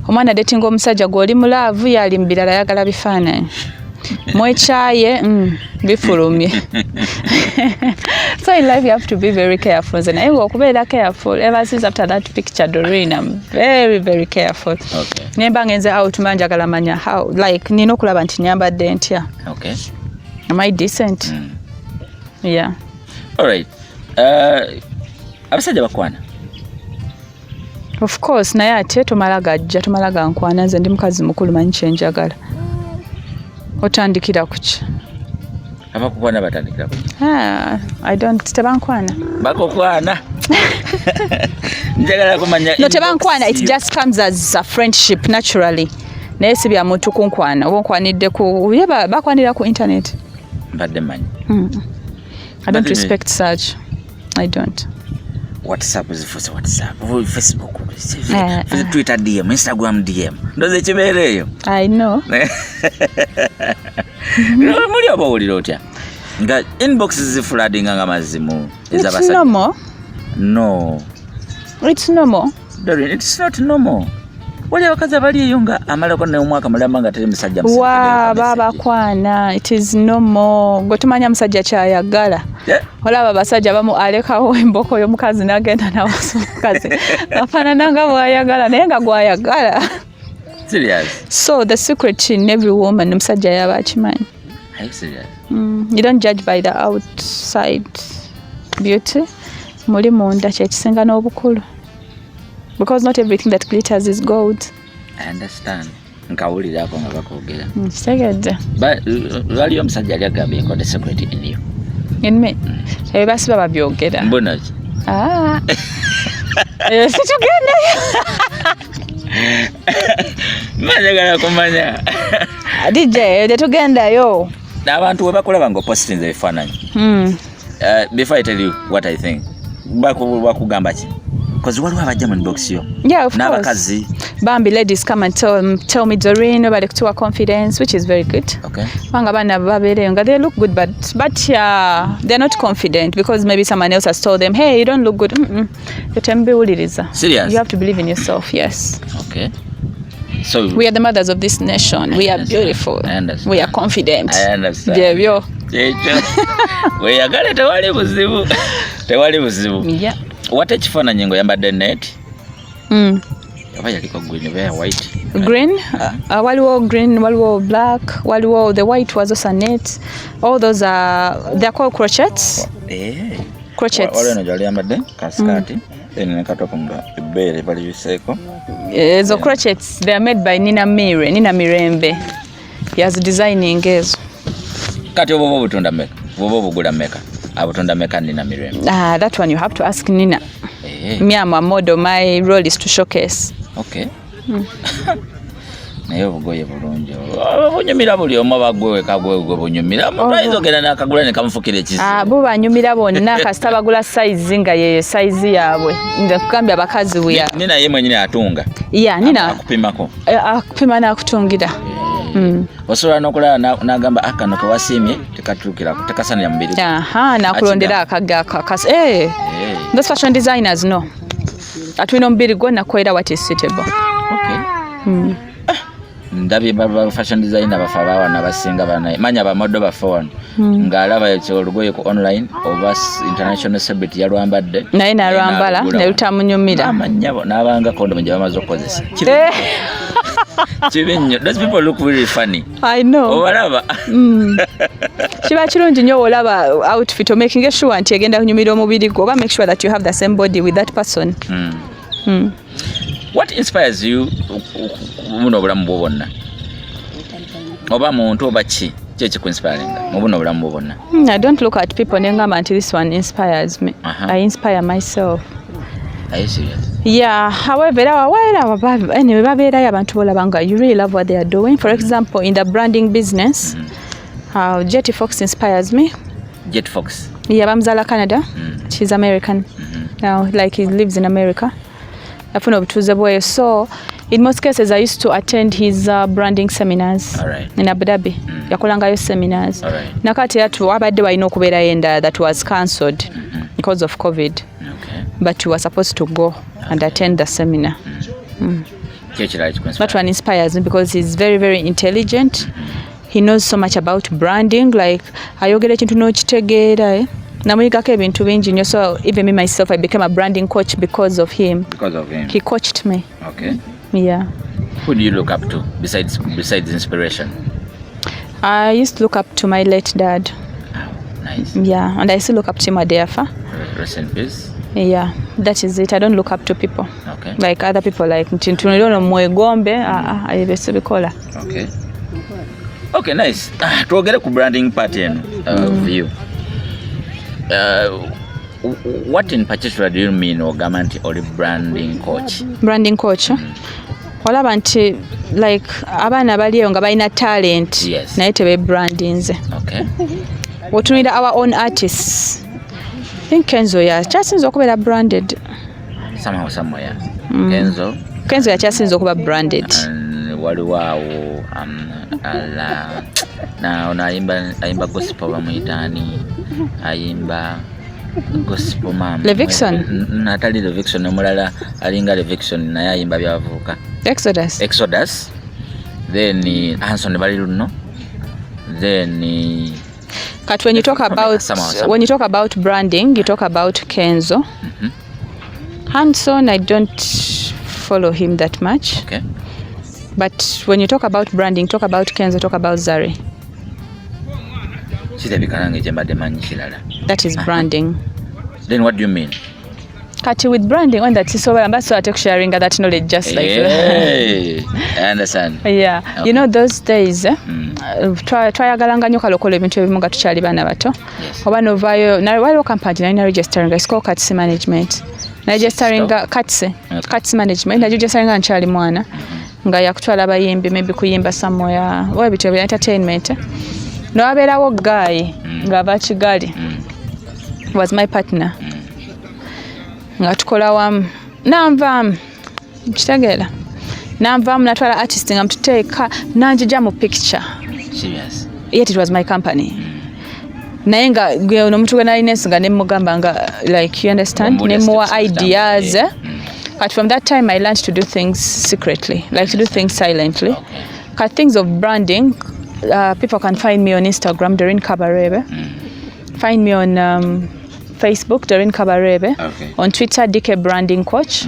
Speaker 2: Omwana datinga omusajja gw'oli mu love, yali mu birala, ayagala bifaananyi. Mwekyaye, bifulumye. So in life you have to be very careful. Nze naye ng'okubeera careful ever since after that picture, Doreen, I'm very very careful. Nemba ngenze out, mba njagala manya how, like nina okulaba nti nyambadde ntya. Am I decent? Yeah.
Speaker 1: Alright. Abasajja bakwana?
Speaker 2: Of course, naye ate tomala gajja, tomala gankwana. Nze ndi mukazi mukulu, manyi kyenjagala. Otandikira kuki?
Speaker 1: Abakukwana batandikira ku?
Speaker 2: Ah, I don't, tebankwana.
Speaker 1: Bakukwana, njagala kumanya.
Speaker 2: No, tebankwana, it just comes as a friendship naturally, naye si bya muntu kunkwana oba onkwanidde ku ye bakwanira ku internet.
Speaker 1: Mbadde manyi.
Speaker 2: I don't
Speaker 1: But
Speaker 2: respect such. I don't.
Speaker 1: WhatsApp zifuuse WhatsApp, Facebook,
Speaker 2: Eh,
Speaker 1: Twitter DM, Instagram DM, ndoza ekibeera eyo.
Speaker 2: I know.
Speaker 1: Muli oba owulira otya nga inbox zifloodinga nga mazimu?
Speaker 2: It's
Speaker 1: Ez'abasajja.
Speaker 2: normal.
Speaker 1: No.
Speaker 2: It's normal.
Speaker 1: Doreen, it's not normal. Wali abakazi abali eyo nga amalako n'omwaka mulamba nga teri musajja
Speaker 2: Wa
Speaker 1: musindikiddeyo message.
Speaker 2: Babakwana, it is normal. Gwe tumanya musajja kyayagala. Olaba abasajja abamu alekawo emboko y'omukazi n'agenda nawasa omukazi afaanana nga bw'ayagala, naye nga gw'ayagala.
Speaker 1: Serious?
Speaker 2: So the secret in every woman, omusajja yaba akimanyi.
Speaker 1: Are you serious?
Speaker 2: You don't judge by the outside beauty. Muli munda kyekisinga n'obukulu, because not everything that glitters is gold.
Speaker 1: I understand. Nkawulirako nga bakwogera.
Speaker 2: Kitegedde.
Speaker 1: Waliyo omusajja ali agambye nko the secret in you.
Speaker 2: In me? Ebyo basiba babyogera.
Speaker 1: Mbona ki?
Speaker 2: Ah. Eh, situgendeyo.
Speaker 1: Mba njagala kumanya.
Speaker 2: DJ, tetugendayo.
Speaker 1: Abantu we bakulaba nga opostinze ebifaananyi, before I tell you what I think, bakugamba ki? Because waliwo abajja mu inbox yo
Speaker 2: Yeah, of course.
Speaker 1: n'abakazi.
Speaker 2: Bambi, ladies come and tell me, "Doreen, webale kutuwa confidence," which is very good. Kubanga abaana babeereyo nga they look good, but yeah, they're not confident because maybe someone else has told them, "Hey, you don't look good." Temubiwuliriza.
Speaker 1: Serious?
Speaker 2: You have to believe in yourself, yes.
Speaker 1: Okay, so
Speaker 2: We are the mothers of this nation. We are
Speaker 1: understand.
Speaker 2: beautiful.
Speaker 1: I understand.
Speaker 2: We are confident.
Speaker 1: I understand.
Speaker 2: Byebyo.
Speaker 1: Kyekyo, weyagale, tewali buzibu, tewali buzibu. Wate ekifaananyi ng'oyambadde net, oba yaliko green oba ya white?
Speaker 2: Green, waliwo green, waliwo black, waliwo the white was also net. All those are, they're called crochets. Crochets.
Speaker 1: Waliwo eno gyali yambadde kasikaati, then ne katopo nga ebbeere balibiseeko.
Speaker 2: Ezo crochets, they are made by Nina Mire, Nina Mirembe yazi designing ezo.
Speaker 1: Kati oba obutunda mmeka, bwoba obugula mmeka, abutunda mmeka Nina Mirembe?
Speaker 2: Ah, that one you have to ask Nina. Me, I'm a model. My role is to showcase.
Speaker 1: Okay, naye obugoye bulungi. Oba bunyumira buli omu, oba gwe weka gwe bunyumira? Omuntu ayinza ogenda n'akagula ne kamufukira
Speaker 2: Ah,
Speaker 1: ekizibu.
Speaker 2: Bubanyumira bonna kasita bagula size nga ye size yaabwe. Nze kugambye, abakazi we are
Speaker 1: Nina ye mwenyini atunga?
Speaker 2: Yeah, Nina.
Speaker 1: Akupimako?
Speaker 2: Akupima n'akutungira.
Speaker 1: Osobola n'okulaba n'agamba, "Ah, kano kewasiimye tekatuukira, tekasanira mubiri gwo."
Speaker 2: Aha, nakulondera akaga eh. Those fashion designers, no, atulina omubiri gwo, nakolera what is suitable.
Speaker 1: Okay. Ah, ndabye ba fashion designer bafe abawana abasinga bana manya ba model baffe wano, ng'alaba ekyo olugoye ku online oba international celebrity yalwambadde,
Speaker 2: naye nalwambala
Speaker 1: n'alugula.
Speaker 2: Ne lutamunyumira.
Speaker 1: N'amanyabo n'abanga kondomu gye bamaze okukozesa.
Speaker 2: Eh,
Speaker 1: Kibi nnyo. Those people look really funny.
Speaker 2: I know.
Speaker 1: Obalaba.
Speaker 2: Kiba kirungi nnyo olaba outfit, omaking sure nti egenda kunyumira omubiri gwo, oba make sure that you have the same body with that person.
Speaker 1: What inspires you buno obulamu bwo bwonna, oba muntu oba ki, ki ekikuinspiringa mu buno obulamu bwo bwonna?
Speaker 2: I don't look at people nengamba nti this one inspires me. I inspire myself.
Speaker 1: Are you serious?
Speaker 2: Yeah, however, era waera anyway, babeerayo abantu bolaba nga you really love what they are doing. For example, in the branding business, Jetty Fox inspires me.
Speaker 1: Jet Fox?
Speaker 2: Yeah, bamuzala Canada. She's American. Now, like, he lives in America. Afuna obutuuze bweyo. So, in most cases, I used to attend his branding seminars in Abu Dhabi. Yakolangayo seminars. Nakati era wabadde walina okubeerayo endala that was cancelled because of COVID. But we were supposed to go and attend the seminar.
Speaker 1: Ki ekirala ekikuinspire?
Speaker 2: That one inspires me because he's very, very intelligent. He knows so much about branding. Like, ayogera ekintu n'okitegeera, eh? Namuyigako ebintu bingi nnyo. So even me myself, I became a branding coach because of him.
Speaker 1: Because of him.
Speaker 2: He coached me. Yeah.
Speaker 1: Who do you look up to besides inspiration?
Speaker 2: I used to look up to my late dad.
Speaker 1: Oh, nice.
Speaker 2: Yeah, and I still look up to him at Afa.
Speaker 1: Rest in peace.
Speaker 2: Yeah, that is it. I don't look up to people like other people, like nti ntunulira ono mwegombe. Ah, ah, ebyo sibikola.
Speaker 1: Okay, nice. Ah, twogere ku branding part eno of you. What in particular do you mean ogamba nti oli branding coach?
Speaker 2: Branding coach, olaba nti like abaana bali eyo nga balina talent, naye tebebrandinze. Otunulira our own artists, I think Kenzo yakyasinza okubeera branded.
Speaker 1: Somehow, somewhere. Kenzo.
Speaker 2: Kenzo yakyasinza okuba branded.
Speaker 1: And waliwo awo ala na ono ayimba gospel, bamuyita ani ayimba gospel, maama?
Speaker 2: Levixone?
Speaker 1: Atali Levixone, omulala alinga Levixone naye ayimba byabavubuka.
Speaker 2: Exodus.
Speaker 1: Exodus, then Hanson bali luno, then
Speaker 2: Kati when you talk about
Speaker 1: Somehow,
Speaker 2: when you talk about branding, you talk about Kenzo. Hanson, I don't follow him that much. But when you talk about branding, talk about Kenzo, talk about Zari.
Speaker 1: Kirabika nange kyembadde manyi kirala.
Speaker 2: That is branding.
Speaker 1: Then what do you mean?
Speaker 2: Kati with branding, when that is over, I'm so take sharing that knowledge just like that.
Speaker 1: Hey, I understand.
Speaker 2: Yeah. You know those days, eh? Twayagalanga nnyo kale okola ebintu ebimu nga tukyali baana bato. Oba novaayo, waliwo company nalina registering, it's called Katsi Management. Naregisteringa Katsi, Katsi Management, naregisteringa nkyali mwana. Nga yakutwala abayimbi maybe kuyimba somewhere, oba ebintu ebya entertainment. Eh. Newabeerawo guy ng'ava Kigali, was my partner, nga tukola wamu, nanvaamu, kitegeera, nanvaamu natwala artist nga mututeeka nanjija mu picture.
Speaker 1: Serious?
Speaker 2: Yet it was my company, naye nga gwe ono omuntu gwe nalina ensinga nemugamba nga, like, you understand?
Speaker 1: Omubuulira
Speaker 2: Nemuwa
Speaker 1: steps
Speaker 2: ideas.
Speaker 1: zitambula.
Speaker 2: But from that time I learned to do things secretly, like to do things silently. Kati things of branding, people can find me on Instagram, Doreen Kabarebe. Find me on Facebook, Doreen Kabarebe. On Twitter, DK Branding Coach.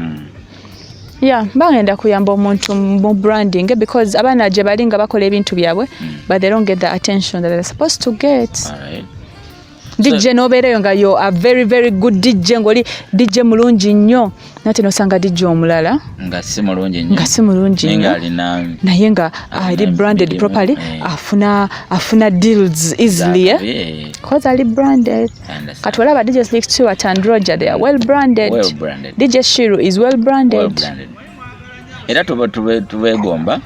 Speaker 2: Yeah, bagenda kuyamba omuntu mu branding because abaana gye bali nga bakola ebintu byabwe, but they don't get the attention that they're supposed to get. DJ n'obeereyo nga yo a very very good DJ, ng'oli DJ mulungi nnyo, nate nosanga DJ omulala
Speaker 1: nga si mulungi nnyo,
Speaker 2: nga si mulungi
Speaker 1: naye
Speaker 2: nnyo,
Speaker 1: nga alina
Speaker 2: naye nga ali
Speaker 1: alina
Speaker 2: branded
Speaker 1: emirimu,
Speaker 2: properly, afuna deals easily, eh? 'Cause ali branded.
Speaker 1: I understand.
Speaker 2: Kati olaba DJ Slick Stewart and Roger, they are well branded.
Speaker 1: Well branded.
Speaker 2: DJ Shiru is well branded.
Speaker 1: Well branded. Era tubeegomba,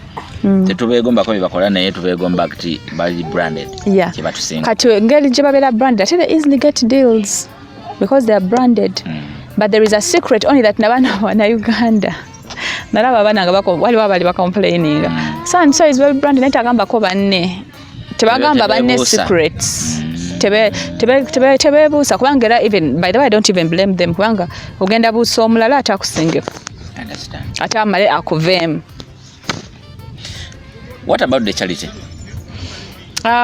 Speaker 1: tetubeegombako bye bakola, naye tubeegomba nti bali branded, kyebatusinga.
Speaker 2: Kati engeri gye babeera branded, ate they easily get deals because they are branded. But there is a secret only that nabaana bannayuganda nalaba abaana nga waliwo abali bacomplaininga, so and so is well branded, naye tagambako banne, tebagamba banne
Speaker 1: Tebeebuusa.
Speaker 2: secrets. Tebeebuusa kubanga era even, by the way, I don't even blame them, kubanga ogenda buusa omulala ate akusingeko,
Speaker 1: I understand.
Speaker 2: ate amale akuveemu.
Speaker 1: What about the charity?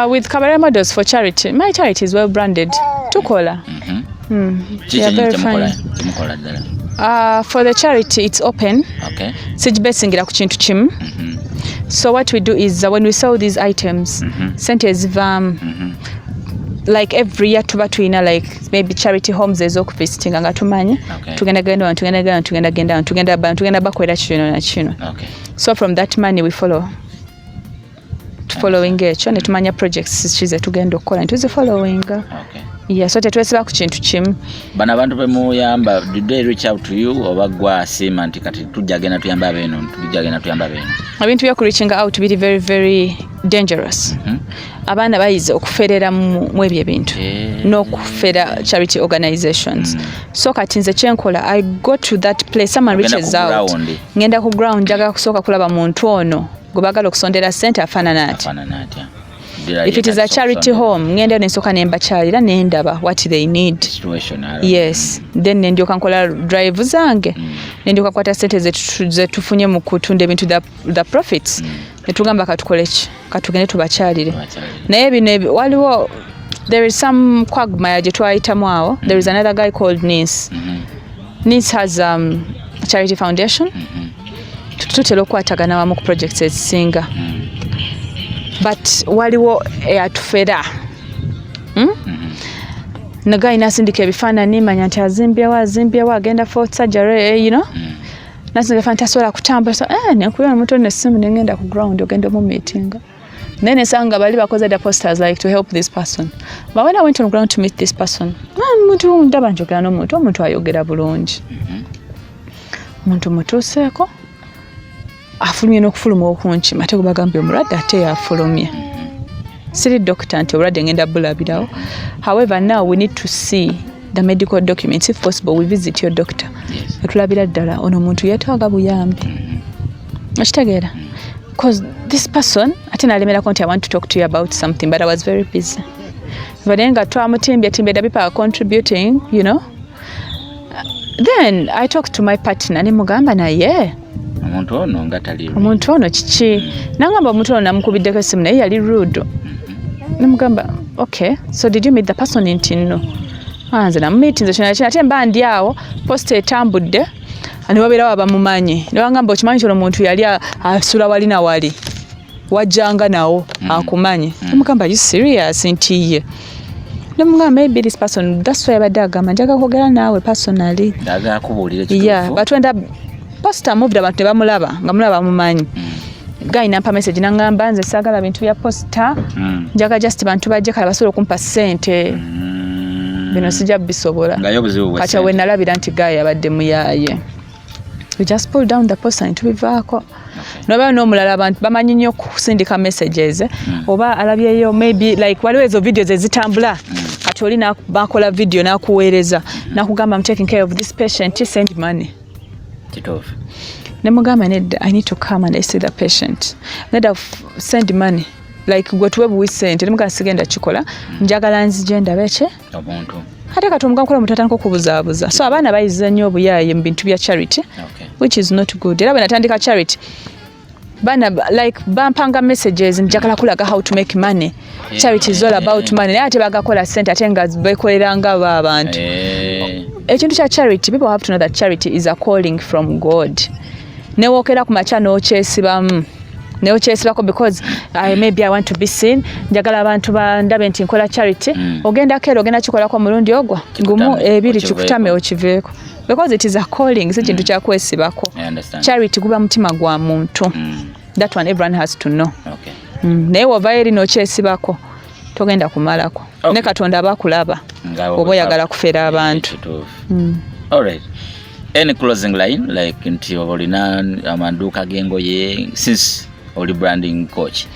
Speaker 2: With Kabarebe Models for Charity, my charity is well branded. Tukola.
Speaker 1: Ki
Speaker 2: They are
Speaker 1: kyennyini
Speaker 2: very
Speaker 1: kyemukola
Speaker 2: fine.
Speaker 1: Kyemukola ddala?
Speaker 2: For the charity, it's open. Sigibesingira ku kintu kimu. So what we do is, when we sell these items, sente ezivaamu, like every year tuba tulina like maybe charity homes ez'okuvisitinga nga tumanyi tugenda genda wano, tugenda genda wano, tugenda genda wano, tugenda bakolera kino na kino. So from that money we follow tufollowing ekyo ne tumanya projects ki ze tugenda okukola ne tuzifollowinga. Yeah, so tetwesiba ku kintu kimu.
Speaker 1: Bano abantu bemuyamba, did they reach out to you oba gwa asiima nti kati tujja genda tuyamba beeno, tujja genda tuyamba beeno?
Speaker 2: Ebintu byoku reaching out biri very very dangerous. Abaana bayize okuferera mu ebyo ebintu n'okufera charity organizations. So kati nze kyenkola, I go to that place someone
Speaker 1: Ogenda
Speaker 2: reaches
Speaker 1: ku
Speaker 2: out.
Speaker 1: ground.
Speaker 2: Ngenda ku ground, njagala kusooka kulaba muntu ono gwe baagala okusondera sente afaanana ati.
Speaker 1: Afaanana atya?
Speaker 2: If it is a charity home, ngenda nensooka nembakyalira nendaba what they need.
Speaker 1: Situation around.
Speaker 2: Yes, then nendyoka nkola drive zange, nendyoka kwata sente zetufunye mu kutunda ebintu, the profits, netugamba katukole ki, katugende tubakyalire.
Speaker 1: Tubakyalire.
Speaker 2: Naye bino waliwo, there is some quagmire gye twayitamu awo. There is another guy called Nis. Nis has a charity foundation. Tutera okukwatagana wamu ku projects ezisinga, but waliwo eyatufera, Naye nasindika ebifaananyi, manya nti azimbyewo, agenda for surgery, nasindika ebifaananyi, tasobola kutambula. So, nenkubira omuntu ono essimu, nengenda ku ground ogenda omumeetinga, then nsanga bali bakoze the posters like to help this person. But when I went on ground to meet this person, omuntu ndaba njogera n'omuntu, omuntu ayogera bulungi, omuntu mutuuseeko afulumye n'okufuluma okunkima, ate gwe omulwadde ate yafulumye. Siri doctor nti obulwadde ngenda bulabirawo. However, now we need to see the medical documents. If possible, we visit your doctor. Netulabira ddala ono omuntu yeetaaga buyambi, okitegeera? Because this person ate nalemerako nti I want to talk to you about something, but I was very busy. But naye nga twamutimbye timbye, the people are contributing. Then I talked to my partner, nemugamba naye
Speaker 1: omuntu ono nga tali
Speaker 2: omuntu ono kiki? Nangamba omuntu ono namukubiddeko essimu naye yali rude. Nemugamba, "Okay, so did you meet the person?" Nti no. Ah, nze namumeetinze kino kino, ate mba ndi awo poster etambudde ne wabeerawo abamumanyi ne bangamba, "Okimanyi kino omuntu yali asula wali na wali wajjanga nawo akumanyi." Nemugamba, "Are you serious?" Nti ye. Nemugamba, "Maybe this person, that's why abadde agamba njagala kwogera naawe personally."
Speaker 1: Njagala kubuulira ekituufu.
Speaker 2: But when the poster moved, abantu ne bamulaba nga mulaba bamumanyi. Guy nampa message nangamba, "Nze saagala bintu bya poster, njagala just bantu bajje kale basobola okumpa ssente, bino sijja bisobola."
Speaker 1: Nga ye obuzibu bwe
Speaker 2: Kati
Speaker 1: ssente.
Speaker 2: we nalabira nti guy abadde muyaaye, we just pull down the poster ne tubivaako. Nobayo n'omulala, abantu bamanyi nnyo okusindika messages, oba alabyeyo maybe like waliwo ezo videos ezitambula. Kati oli bakola video n'akuweereza n'akugamba, "I'm taking care of this patient, send money." Nemugamba, "Nedda, I need to come and I see the patient." "Nedda, send money, like gwe tuwe buwi sente." Nemugamba, "Sigenda kikola, njagala nzije ndabe ki
Speaker 1: Omuntu.
Speaker 2: Ate kati omugakola omuntu atandika okubuzaabuza. So abaana bayiza nnyo obuyaaye mu bintu bya charity, which is not good. Era bwe natandika charity, baana like bampanga messages, "Njagala kulaga how to make money, charity is all about money." Naye ate bagakola sente, ate nga bekoleranga bo abantu. Ekintu kya charity, people have to know that charity is a calling from God. Newookera ku makya n'okyesibamu, neokyesibako because maybe I want to be seen, njagala abantu bandabe nti nkola charity. Ogenda kera ogenda kikolako omulundi ogwo gumu,
Speaker 1: Kikutame,
Speaker 2: ebiri,
Speaker 1: okiveeko.
Speaker 2: Kikutame okiveeko, because it is a calling, si kintu kyakwesibako.
Speaker 1: I understand.
Speaker 2: Charity guba mutima gwa muntu. That one everyone has to know. Naye wovayo eri n'okyesibako, togenda kumalako. Ne Katonda aba akulaba oba oyagala kufera abantu.
Speaker 1: Kituufu. Alright. Any closing line, like nti oba olina amaduuka g'engoye since oli branding coach?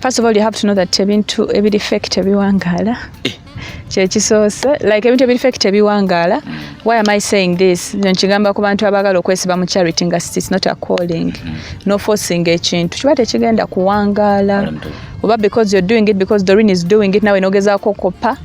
Speaker 2: First of all, you have to know that ebintu ebiri fake tebiwangaala. Kyekisoose, like ebintu ebiri fake tebiwangaala. Why am I saying this? Nkigamba ku bantu abaagala okwesiba mu charity nga it's not a calling. No forcing ekintu kiba tekigenda kuwangaala.
Speaker 1: Oli mutuufu.
Speaker 2: Oba because you're doing it because Doreen is doing it, nawe nogezaako okoppa.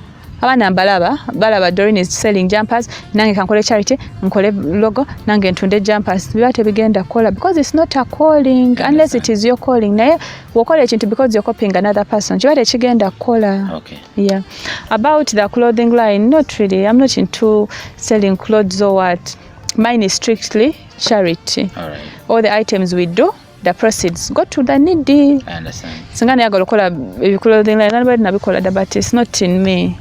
Speaker 2: Abaana mbalaba, balaba Doreen is selling jumpers, nange kankole charity, nkole logo, nange ntunde jumpers. Biba tebigenda kukola because it's not a calling, unless it is your calling. Naye wokola ekintu because you're copying another person, kiba tekigenda kukola. Yeah, about the clothing line, not really. I'm not into selling clothes or what. Mine is strictly charity. All the items we do, the proceeds go to the needy.
Speaker 1: I understand.
Speaker 2: Singa nayagala okukola clothing line, nalibadde nabikola dda, but it's not in me.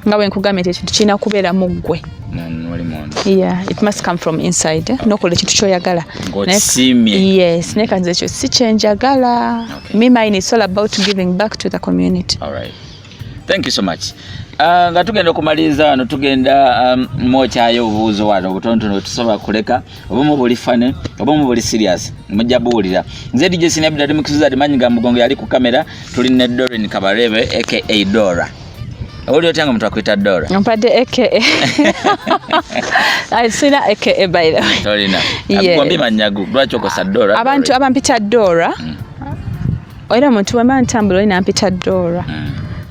Speaker 2: Nga bwe nkugambye nti ekintu kirina kubeera mu ggwe.
Speaker 1: Muli munda.
Speaker 2: Yeah, it must come from inside, eh? Nokola ekintu kyoyagala.
Speaker 1: Ng'okisiimye.
Speaker 2: Yes, naye kanze ekyo si kyenjagala. Me, mine is all about giving back to the community.
Speaker 1: Alright. Thank you so much. Nga tugenda okumaliriza wano, tugenda mwokyayo obubuuzo wano obutonotono tusobola kuleka, obumu buli funny, obumu buli serious, mujja buwulira. Nze DJ Sinabida Mukisuza manyi ga mugongo yali ku kamera. Tuli ne Doreen Kabarebe aka Dora. Owulira otya nga omuntu akwita Dora?
Speaker 2: Mpadde aka. I sina aka, by the way.
Speaker 1: Tolina?
Speaker 2: Yeah.
Speaker 1: Agwambi manyagu, lwaki okosa Dora?
Speaker 2: Abantu abampita Dora, era omuntu wemba ntambula oli nampita Dora,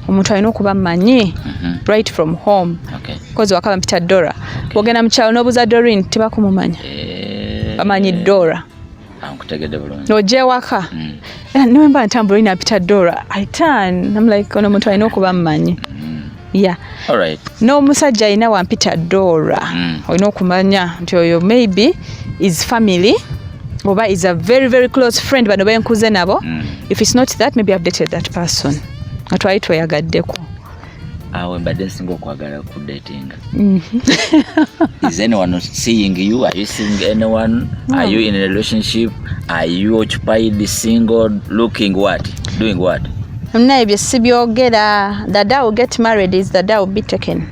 Speaker 2: omuntu alina okuba mmanyi right from home. 'Cause waka bampita Dora. Bwogenda mu kyalo n'obuuza Doreen, tebakumumanya. Bamanyi Dora.
Speaker 1: Ah, nkutegedde bulungi.
Speaker 2: Ojja ewaka, era newemba ntambula oli nampita Dora, I turn, I'm like, ono omuntu alina okuba mmanyi. Yeah. N'omusajja alina wampita Dora, olina okumanya nti oyo maybe is family oba is a very very close friend, bano benkuze nabo. If it's not that, maybe I've dated that person nga twali tweyagaddeko.
Speaker 1: Awo mbadde nsinga okwagala ku datinga. Is anyone seeing you? Are you seeing anyone? Are you in a relationship? Are you occupied, single, looking, what, doing what?
Speaker 2: Naye ebyo sibyogera. The day I will get married is the day I will be taken.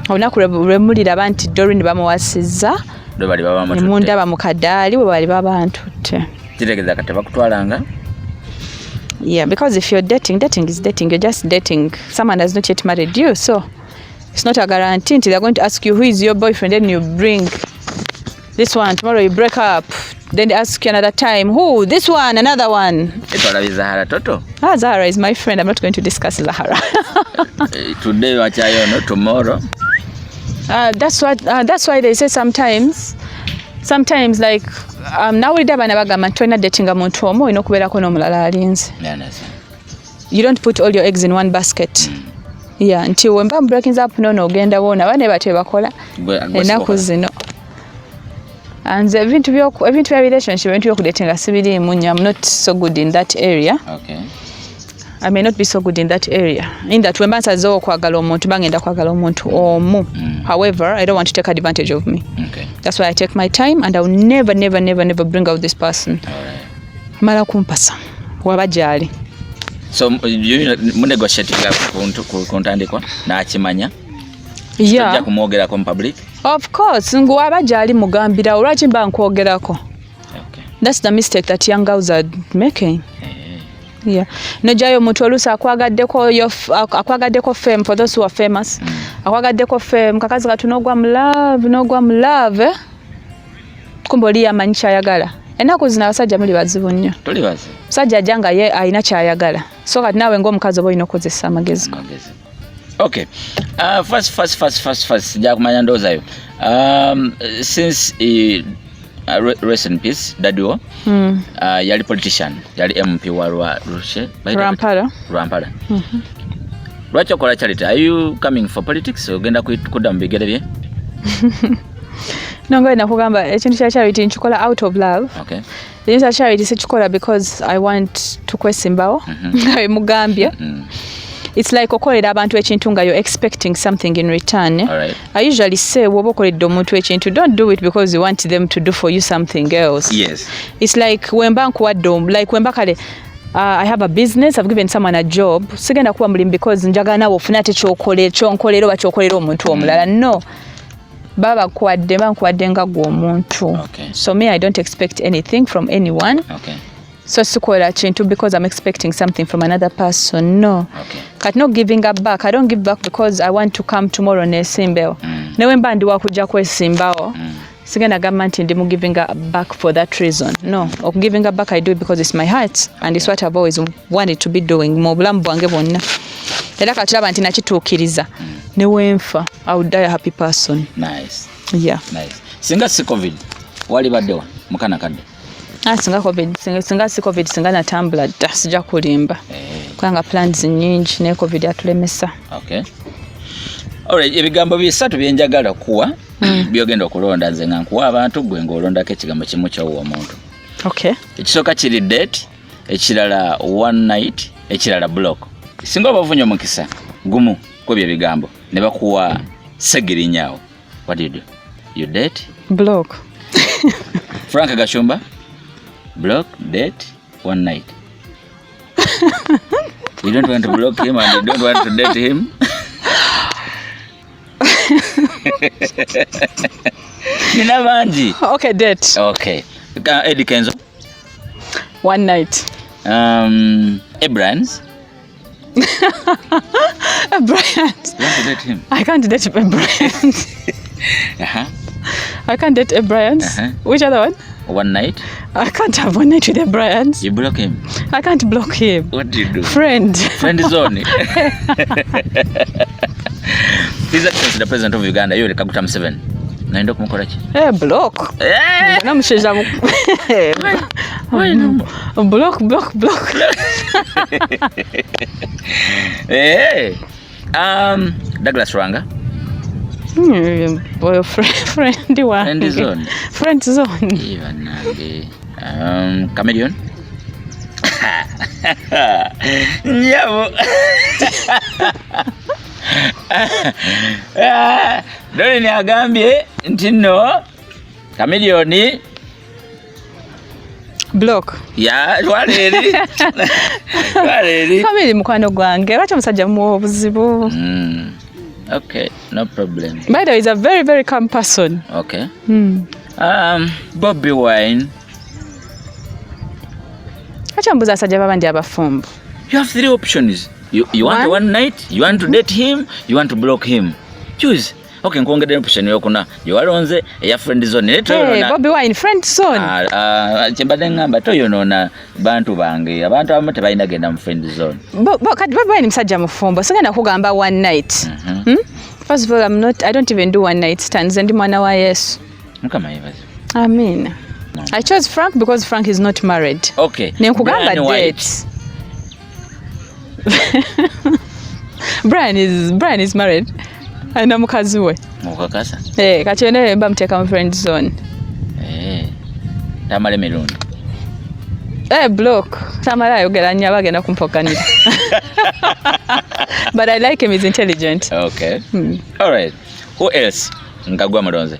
Speaker 2: Olunaku lwe muliraba nti Doreen bamuwasizza,
Speaker 1: lwe bali baba mututte.
Speaker 2: Nemundaba mu kadaali, bwe bali babantutte.
Speaker 1: Kitegeeza kati bakutwalanga.
Speaker 2: Yeah, because if you're dating, dating is dating. You're just dating. Someone has not yet married you, so it's not a guarantee until they're going to ask you who is your boyfriend. Then you bring this one. Tomorrow you break up. Then they ask you another time, who? This one, another one.
Speaker 1: Etwalabye Zahara Toto.
Speaker 2: Ah, Zahara is my friend. I'm not going to discuss Zahara.
Speaker 1: Today wakyayo no tomorrow.
Speaker 2: That's why they say sometimes like nawulidde abaana bagamba nti tolina datinga muntu omu, olina okubeerako n'omulala alinze.
Speaker 1: Yeah, understand.
Speaker 2: You don't put all your eggs in one basket. Yeah, nti wemba breaking up nono ogenda woona abaana batyo bakola
Speaker 1: Gwe
Speaker 2: ennaku
Speaker 1: sikola.
Speaker 2: zino. Nze ebintu bya relationship, ebintu byokudatinga sibiriimu nnyo. I'm not so good in that area. I may not be so good in that area, in that wemba nsazeewo okwagala omuntu, mba ngenda kwagala omuntu omu. However, I don't want to take advantage of me. That's why I take my time and I will never, never, never, never bring out this person. Mala kumpasa waba gyali.
Speaker 1: So you munegotiatinga ku ntandikwa n'akimanya?
Speaker 2: Yeah.
Speaker 1: Tojja kumwogerako mu public?
Speaker 2: Of course, nguwaba gyali mugambirawo, lwaki mba nkwogerako?
Speaker 1: Okay.
Speaker 2: That's the mistake that young girls are making.
Speaker 1: Eh.
Speaker 2: Yeah. Nojayo omuntu oluusi akwagaddeko akwagaddeko fame, for those who are famous. Akwagaddeko fame, kakazi katu n'ogwa mu love, n'ogwa mu love, eh? Kumbe oli yamanyi kyayagala. Ennaku zino abasajja muli bazibu nnyo.
Speaker 1: Tuli bazibu.
Speaker 2: Musajja ajja nga ye alina kyayagala. So kati naawe ng'omukazi oba olina okukozesa amagezi.
Speaker 1: Amagezi. Okay. First, nja kumanya ndowoozayo. Since rest in peace, daddy wo, yali politician, yali MP wa Rushe,
Speaker 2: Rwampara.
Speaker 1: Rwampara. Lwaki okola charity? Are you coming for politics? Ogenda kudda mu bigere bye?
Speaker 2: No, nga nakugamba ekintu kya charity nkikola out of love.
Speaker 1: Okay.
Speaker 2: Ekintu kya charity sikikola because I want to kwesimbawo. Nga bwe mugambye. It's like okolera abantu ekintu nga you're expecting something in return.
Speaker 1: All right.
Speaker 2: I usually say bw'oba okoledde omuntu ekintu, don't do it because you want them to do for you something else.
Speaker 1: Yes.
Speaker 2: It's like wemba nkuwadde like wemba kale I have a business, I've given someone a job. Sigenda kuwa mulimu because njagala naawe ofune ate kyonkolera oba kyokolera omuntu omulala. No. Baba bakuwadde, mba nkuwadde nga ggwe omuntu.
Speaker 1: Okay.
Speaker 2: So me, I don't expect anything from anyone.
Speaker 1: Okay.
Speaker 2: So sikola kintu because I'm expecting something from another person. No.
Speaker 1: Okay.
Speaker 2: Kati no giving up back. I don't give back because I want to come tomorrow nesimbewo. Newe mba ndi wakujja kwesimbawo. Sigenda gamba nti ndi mu giving up back for that reason. No. Giving up back I do it because it's my heart and it's what I've always wanted to be doing mu bulamu bwange bwonna. Era kati laba nti nakituukiriza. Ne wenfa, I would die a happy person.
Speaker 1: Nice.
Speaker 2: Yeah.
Speaker 1: Nice. Singa si COVID, wali baddewa mukana kadde.
Speaker 2: Ah, singa COVID, singa si COVID, singa natambula dda, sijja kulimba.
Speaker 1: Eh.
Speaker 2: Kubanga plans nnyingi naye COVID atulemesa.
Speaker 1: Okay. Alright, ebigambo bisatu bye njagala kuwa byogenda okulonda, nze nga nkuwa abantu, gwe ng'olondako ekigambo kimu ky'owa omuntu.
Speaker 2: Okay.
Speaker 1: Ekisooka kiri date, ekirala one night, ekirala block. Singa oba ofunye omukisa gumu ku ebyo ebigambo ne bakuwa Ssegirinya, what do you do? You date?
Speaker 2: Block.
Speaker 1: Frank Gashumba, block, date, one night. You don't want to block him and you don't want to date him. Nina bangi.
Speaker 2: Okay, date.
Speaker 1: Okay. Eddie Kenzo.
Speaker 2: One night.
Speaker 1: Abrams.
Speaker 2: Bryant.
Speaker 1: You want to date him?
Speaker 2: I can't date Bryant. I can't date Bryant. Which other one?
Speaker 1: One night.
Speaker 2: I can't have one night with the Bryant.
Speaker 1: You block him.
Speaker 2: I can't block him.
Speaker 1: What do you do?
Speaker 2: Friend.
Speaker 1: Friend zone. His Excellency the President of Uganda, Yoweri Kaguta Museveni. Naenda kumukola ki?
Speaker 2: Eh, block.
Speaker 1: Eh!
Speaker 2: Namusheja block, block, block.
Speaker 1: Eh. Douglas Rwanga.
Speaker 2: Boyfriend, friend wange.
Speaker 1: Friend zone.
Speaker 2: Friend zone.
Speaker 1: Eh, bannange. Chameleon. Nyabo. Ah, Doreen agambye nti nno Chameleon
Speaker 2: Block.
Speaker 1: Ya twala eri. Twala eri.
Speaker 2: Family mukwano gwange. Lwaki omusajja muwa obuzibu?
Speaker 1: Okay, no problem.
Speaker 2: By the way, he's a very, very calm person.
Speaker 1: Okay. Bobby Wine.
Speaker 2: Lwaki ombuuza abasajja babandi abafumbo?
Speaker 1: You have three options. You want
Speaker 2: One.
Speaker 1: one night, you want to date him, you want to block him. Choose. Okay, nkwongedde option yokuna. Gyewalonze eya friend zone. Naye
Speaker 2: Hey,
Speaker 1: toyonoona.
Speaker 2: Bobby Wine, friend zone.
Speaker 1: Ah, ah, kyembadde ŋŋamba toyonoona bantu bange. Abantu abamu tebalina genda mu friend zone.
Speaker 2: Kati Bobby Wine musajja mufumbo. Sigenda kugamba one night. First of all, I don't even do one night stands. Ndi mwana wa Yesu.
Speaker 1: Mukama yeebazibwe.
Speaker 2: Amen. I chose Frank because Frank is not married.
Speaker 1: Okay.
Speaker 2: Nenkugamba
Speaker 1: Brian White.
Speaker 2: date. Brian is married. Alina mukazi we.
Speaker 1: Okakasa?
Speaker 2: Eh, kati eno mba muteeka mu friend zone.
Speaker 1: Eh. Tamale Mirundi.
Speaker 2: Eh, block. Tamale ayogera nnyo aba agenda kumpokanira. But I like him, he's intelligent.
Speaker 1: Okay. All right. Who else? Nga gwe mulonze.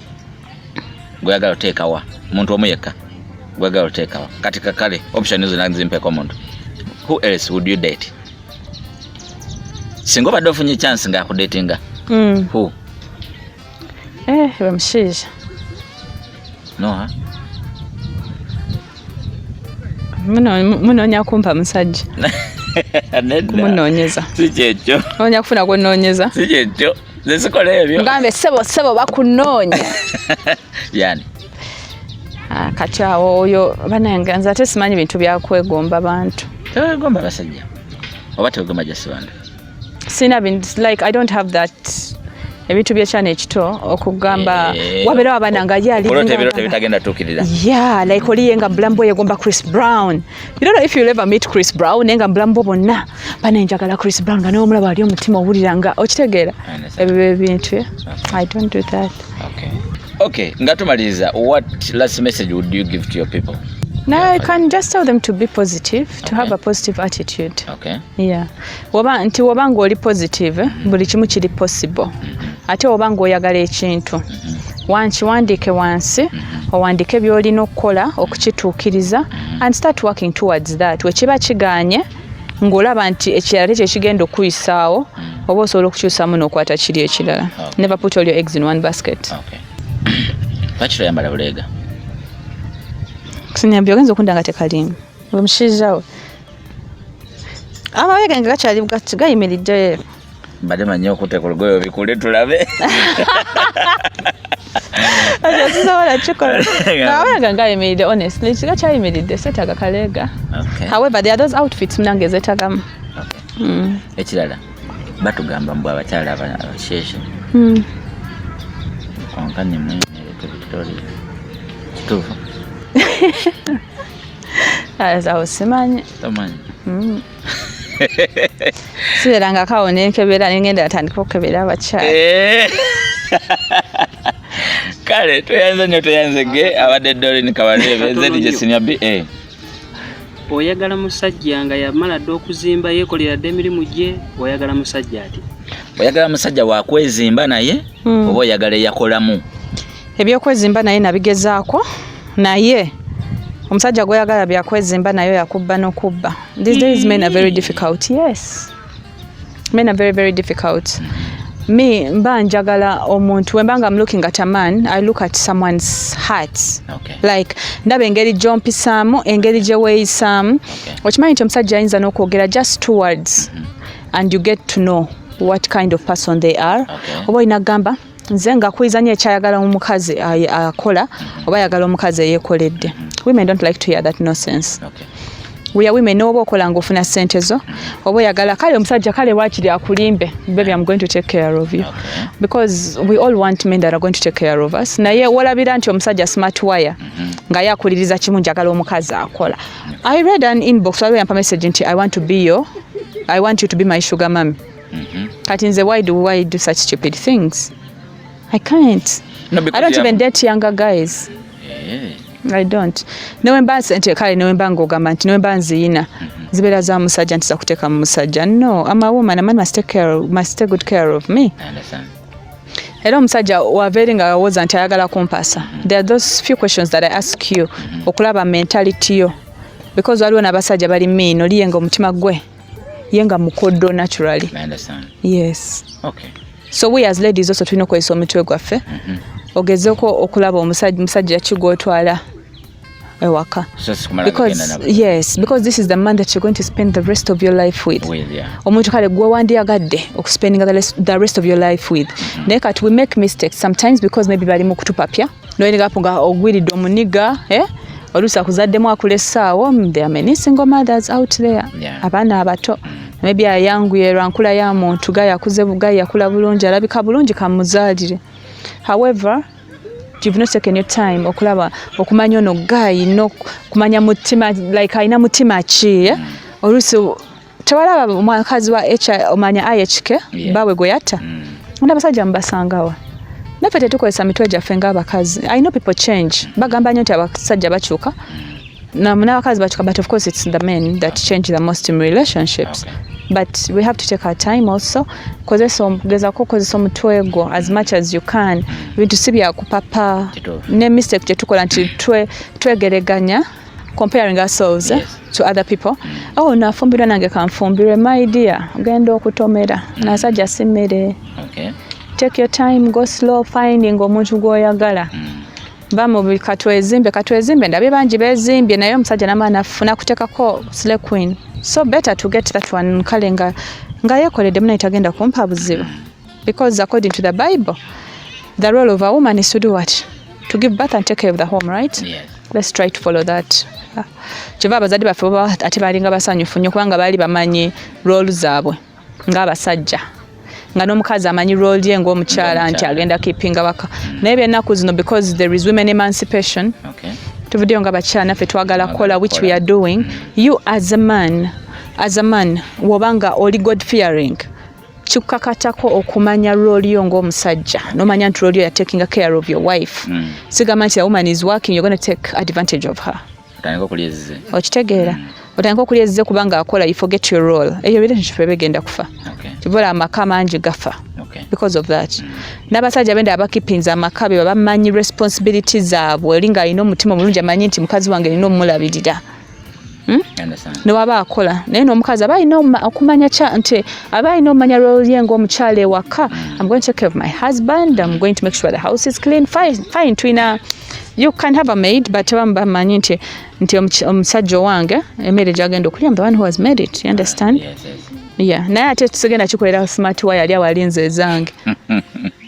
Speaker 1: Gweyagala oteekawa. Muntu omu yekka. Gweyagala oteekawa. Kati kakale option zo nanzimpeeko omuntu. Who else would you date? Singa obadde ofunye chance ng'akudatinga. Who?
Speaker 2: Bamushaija.
Speaker 1: Noha?
Speaker 2: Munoonya kumpa musajja.
Speaker 1: Nedda.
Speaker 2: Kumunoonyeza.
Speaker 1: Si kyekyo.
Speaker 2: Noonya kufuna gwonoonyeza.
Speaker 1: Si kyekyo. Nze sikola ebyo.
Speaker 2: Ngambe ssebo, ssebo, bakunoonya.
Speaker 1: Yani?
Speaker 2: Ah, kati awo oyo banange, nze ate simanyi bintu byakwegomba bantu.
Speaker 1: Tewegomba basajja oba tewegomba just bantu?
Speaker 2: Sina bintu, like, I don't have that, ebintu byekyana ekito okugamba wabeerawo abaana nga ye ali
Speaker 1: Olota ebirooto ebitagenda tuukirira.
Speaker 2: Yeah, like oliye nga bulamu bwe yegomba Chris Brown. You don't know if you'll ever meet Chris Brown, naye nga bulamu bwo bwonna bana njagala Chris Brown, nga newomulaba ali omutima owulira nga okitegeera.
Speaker 1: I understand.
Speaker 2: Ebyo ebintu, yeah? I don't do that.
Speaker 1: Okay, nga tumaliriza, what last message would you give to your people?
Speaker 2: Now I can just tell them to be positive, to have a positive attitude. Yeah. Woba nti woba ng'oli positive, buli kimu kiri possible. Ate woba ng'oyagala ekintu, wankiwandiike wansi, owandiike by'olina okukola okukituukiriza and start working towards that. Wekiba kigaanye ng'olaba nti ekirala tekyo ekigenda okuyisaawo, oba osobola okukyusamu n'okwata kiri ekirala. Never put all your eggs in one basket.
Speaker 1: Okay. Lwaki toyambala buleega?
Speaker 2: Sinyambi, ogenza okunda nga tekalimu omushaija we amabega nga gakyali gayimiridde.
Speaker 1: Mbadde manyi okuteeka olugoye obikule tulabe.
Speaker 2: Ekyo sisobola kikola. Amabega gayimiridde, honestly gakyayimiridde, seetaaga kaleega. However, there are those outfits munange zeetagamu.
Speaker 1: Okay. Ekirala, batugamba mbu abakyala abasheeshe konka nimwe Lake Victoria, kituufu?
Speaker 2: Awo simanyi.
Speaker 1: Tomanyi?
Speaker 2: Sibeerangako awo nenkebera nengenda atandika okukebera abakyala.
Speaker 1: Kale tweyanze nnyo, tweyanze ge abadde Doreen Kabareebe. Nze DJ Senior B.
Speaker 3: Oyagala musajja nga yamala dda okuzimba, yeekolera dda emirimu gye? Oyagala musajja ati?
Speaker 1: Oyagala musajja wakwezimba naye oba oyagala eyakolamu?
Speaker 2: Ebyokwezimba naye nabigezaako, naye omusajja gweyagala byakwezimba naye yakubba n'okubba. These days men are very difficult. Yes, men are very, very difficult. Me mba njagala omuntu, wemba nga I'm looking at a man, I look at someone's heart. Like ndaba engeri gyompisaamu, engeri gye weeyisaamu. Okimanyi nti omusajja ayinza n'okwogera just two words and you get to know what kind of person they are. Oba olina kugamba nze nga kuyiza nnyo ekyayagala omukazi akola oba ayagala omukazi eyeekoledde. Women don't like to hear that nonsense. We are women. N'oba okola ng'ofuna ssente zo, oba oyagala kale omusajja kale waakiri akulimbe, "Baby, I'm going to take care of you," because we all want men that are going to take care of us. Naye wolabira nti omusajja smart wire nga ye akuliriza kimu, njagala omukazi akola. I read an inbox, waliwo yampa message nti I want you to be my sugar mummy." Kati nze why do I do such stupid things? I can't.
Speaker 1: No, because
Speaker 2: I don't
Speaker 1: you
Speaker 2: even
Speaker 1: have-
Speaker 2: date younger guys. I don't. Newemba nti kale newemba ng'ogamba nti newemba nziyina zibeera za musajja nti zakuteeka mu musajja. No, I'm a woman. A man must take good care of me.
Speaker 1: I understand.
Speaker 2: Era omusajja wava eri nga awooza nti ayagala kumpasa, there are those few questions that I ask you okulaba mentality yo, because waliwo n'abasajja bali mean, oli ye nga omutima gwe ye nga mukoddo naturally.
Speaker 1: I understand.
Speaker 2: Yes. So we as ladies also tulina okukozesa omutwe gwaffe, ogezeeko okulaba omusajja musajja ki gw'otwala ewaka.
Speaker 1: So sikumala
Speaker 2: Because
Speaker 1: kugenda nabo.
Speaker 2: yes, because this is the man that you're going to spend the rest of your life with.
Speaker 1: With, yeah.
Speaker 2: Omuntu kale gwe wandiyagadde okuspendinga the rest of your life with. Naye kati we make mistakes sometimes because maybe bali mu kutupapya noyengapo nga ogwiridde omuniga, eh? Oluusi akuzaddemu akulesaawo. There are many single mothers out there. Abaana abato maybe ayanguye lwankula ya muntu ga yakuze bugayi, yakula bulungi, alabika bulungi, kamuzaalire. However, you've not taken your time okulaba okumanya ono guy no kumanya mutima, like alina mutima ki, eh? Oluusi tewalaba omukazi wa H omanya IHK bawe gwe yatta. Abasajja mubasangawa? Naffe tetukozesa mitwe gyaffe ng'abakazi. I know people change, bagamba nnyo nti abasajja bakyuka n'abakazi bakyuka, but of course it's the men that change the most in relationships. But we have to take our time also. Kozesa gezako okozesa omutwe gwo as much as you can. Ebintu si byakupapa.
Speaker 1: Kituufu.
Speaker 2: Ne mistake gyetukola nti twegereganya, comparing ourselves to other people. Oh, nafumbirwa nange kanfumbirwe. My dear, ogenda okutomera nasajja si mmere. Take your time, go slow, finding omuntu gw'oyagala. Va mu katwezimbe katwezimbe, ndabye bangi beezimbye, naye omusajja namala nafuna kuteekako slay queen. So better to get that one, kale nga yeekoledde munaye, tagenda kumpa buzibu, because according to the Bible, the role of a woman is to do what? To give birth and take care of the home, right?
Speaker 1: Yes.
Speaker 2: Let's try to follow that. Kyeva abazadde baffe baba ate balinga basanyufu nnyo, kubanga baali bamanyi role zaabwe ng'abasajja, nga n'omukazi amanyi role ye ng'omukyala, nti
Speaker 1: Ng'omukyala.
Speaker 2: agenda keepinga waka. Naye byennaku zino, because there is women emancipation, tuvuddeyo nga bakyala naffe twagala kukola, which we are doing. You as a man, woba nga oli God fearing, kikukakatako okumanya role yo ng'omusajja, nomanya nti role yo ya taking care of your wife. Sigamba nti a woman is working, you're going to take advantage of her.
Speaker 1: Otandika okulya ezize.
Speaker 2: Okitegeera? Otandika okulya ezize kubanga akola, you forget your role. Eyo relationship eba egenda kufa. Kivola amaka mangi gafa because of that. N'abasajja benda abakipinza amaka be bamanyi responsibility zaabwe. Oli ng'alina omutima omulungi, amanyi nti mukazi wange nina omulabirira.
Speaker 1: Understand.
Speaker 2: Newaba akola, naye n'omukazi aba alina okumanya nti aba alina omumanya role ye ng'omukyala ewaka. I'm going to take care of my husband, I'm going to make sure the house is clean. Fine, fine, twina, you can have a maid, but abamu bamanyi nti omusajja owange emmere gyagenda okulya, I'm the one who has made it. You understand?
Speaker 1: Yes.
Speaker 2: Yeah, naye ate tusigenda kikolera smart wa yali awalinze ezange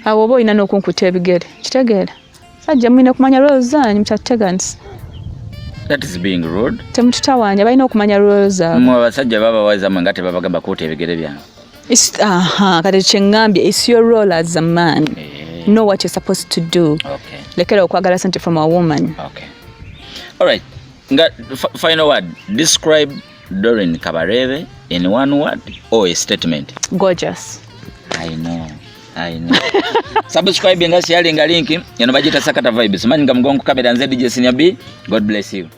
Speaker 2: awo, oba olina n'okunkuta ebigere. Kitegeera, sajja mulina okumanya role zanyu, mutatuteganisa.
Speaker 1: That is being rude.
Speaker 2: Temututawaanya, balina okumanya role zaabwe.
Speaker 1: Mmwe abasajja babawaza mwe nga tebabagamba kuuta ebigere byange.
Speaker 2: Aha, kati kyeŋŋambye, it's your role as a man. Know what you're supposed to do. Lekera okwagala sente from a woman.
Speaker 1: Okay. All right. Nga final word, describe Doreen Kabarebe in one word or a statement.
Speaker 2: Gorgeous.
Speaker 1: I know. I know. Subscribe nga sharing link. Yano bagita Sakata Vibes. Manyi nga mugongo kamera, nze DJ Senior B. God bless you.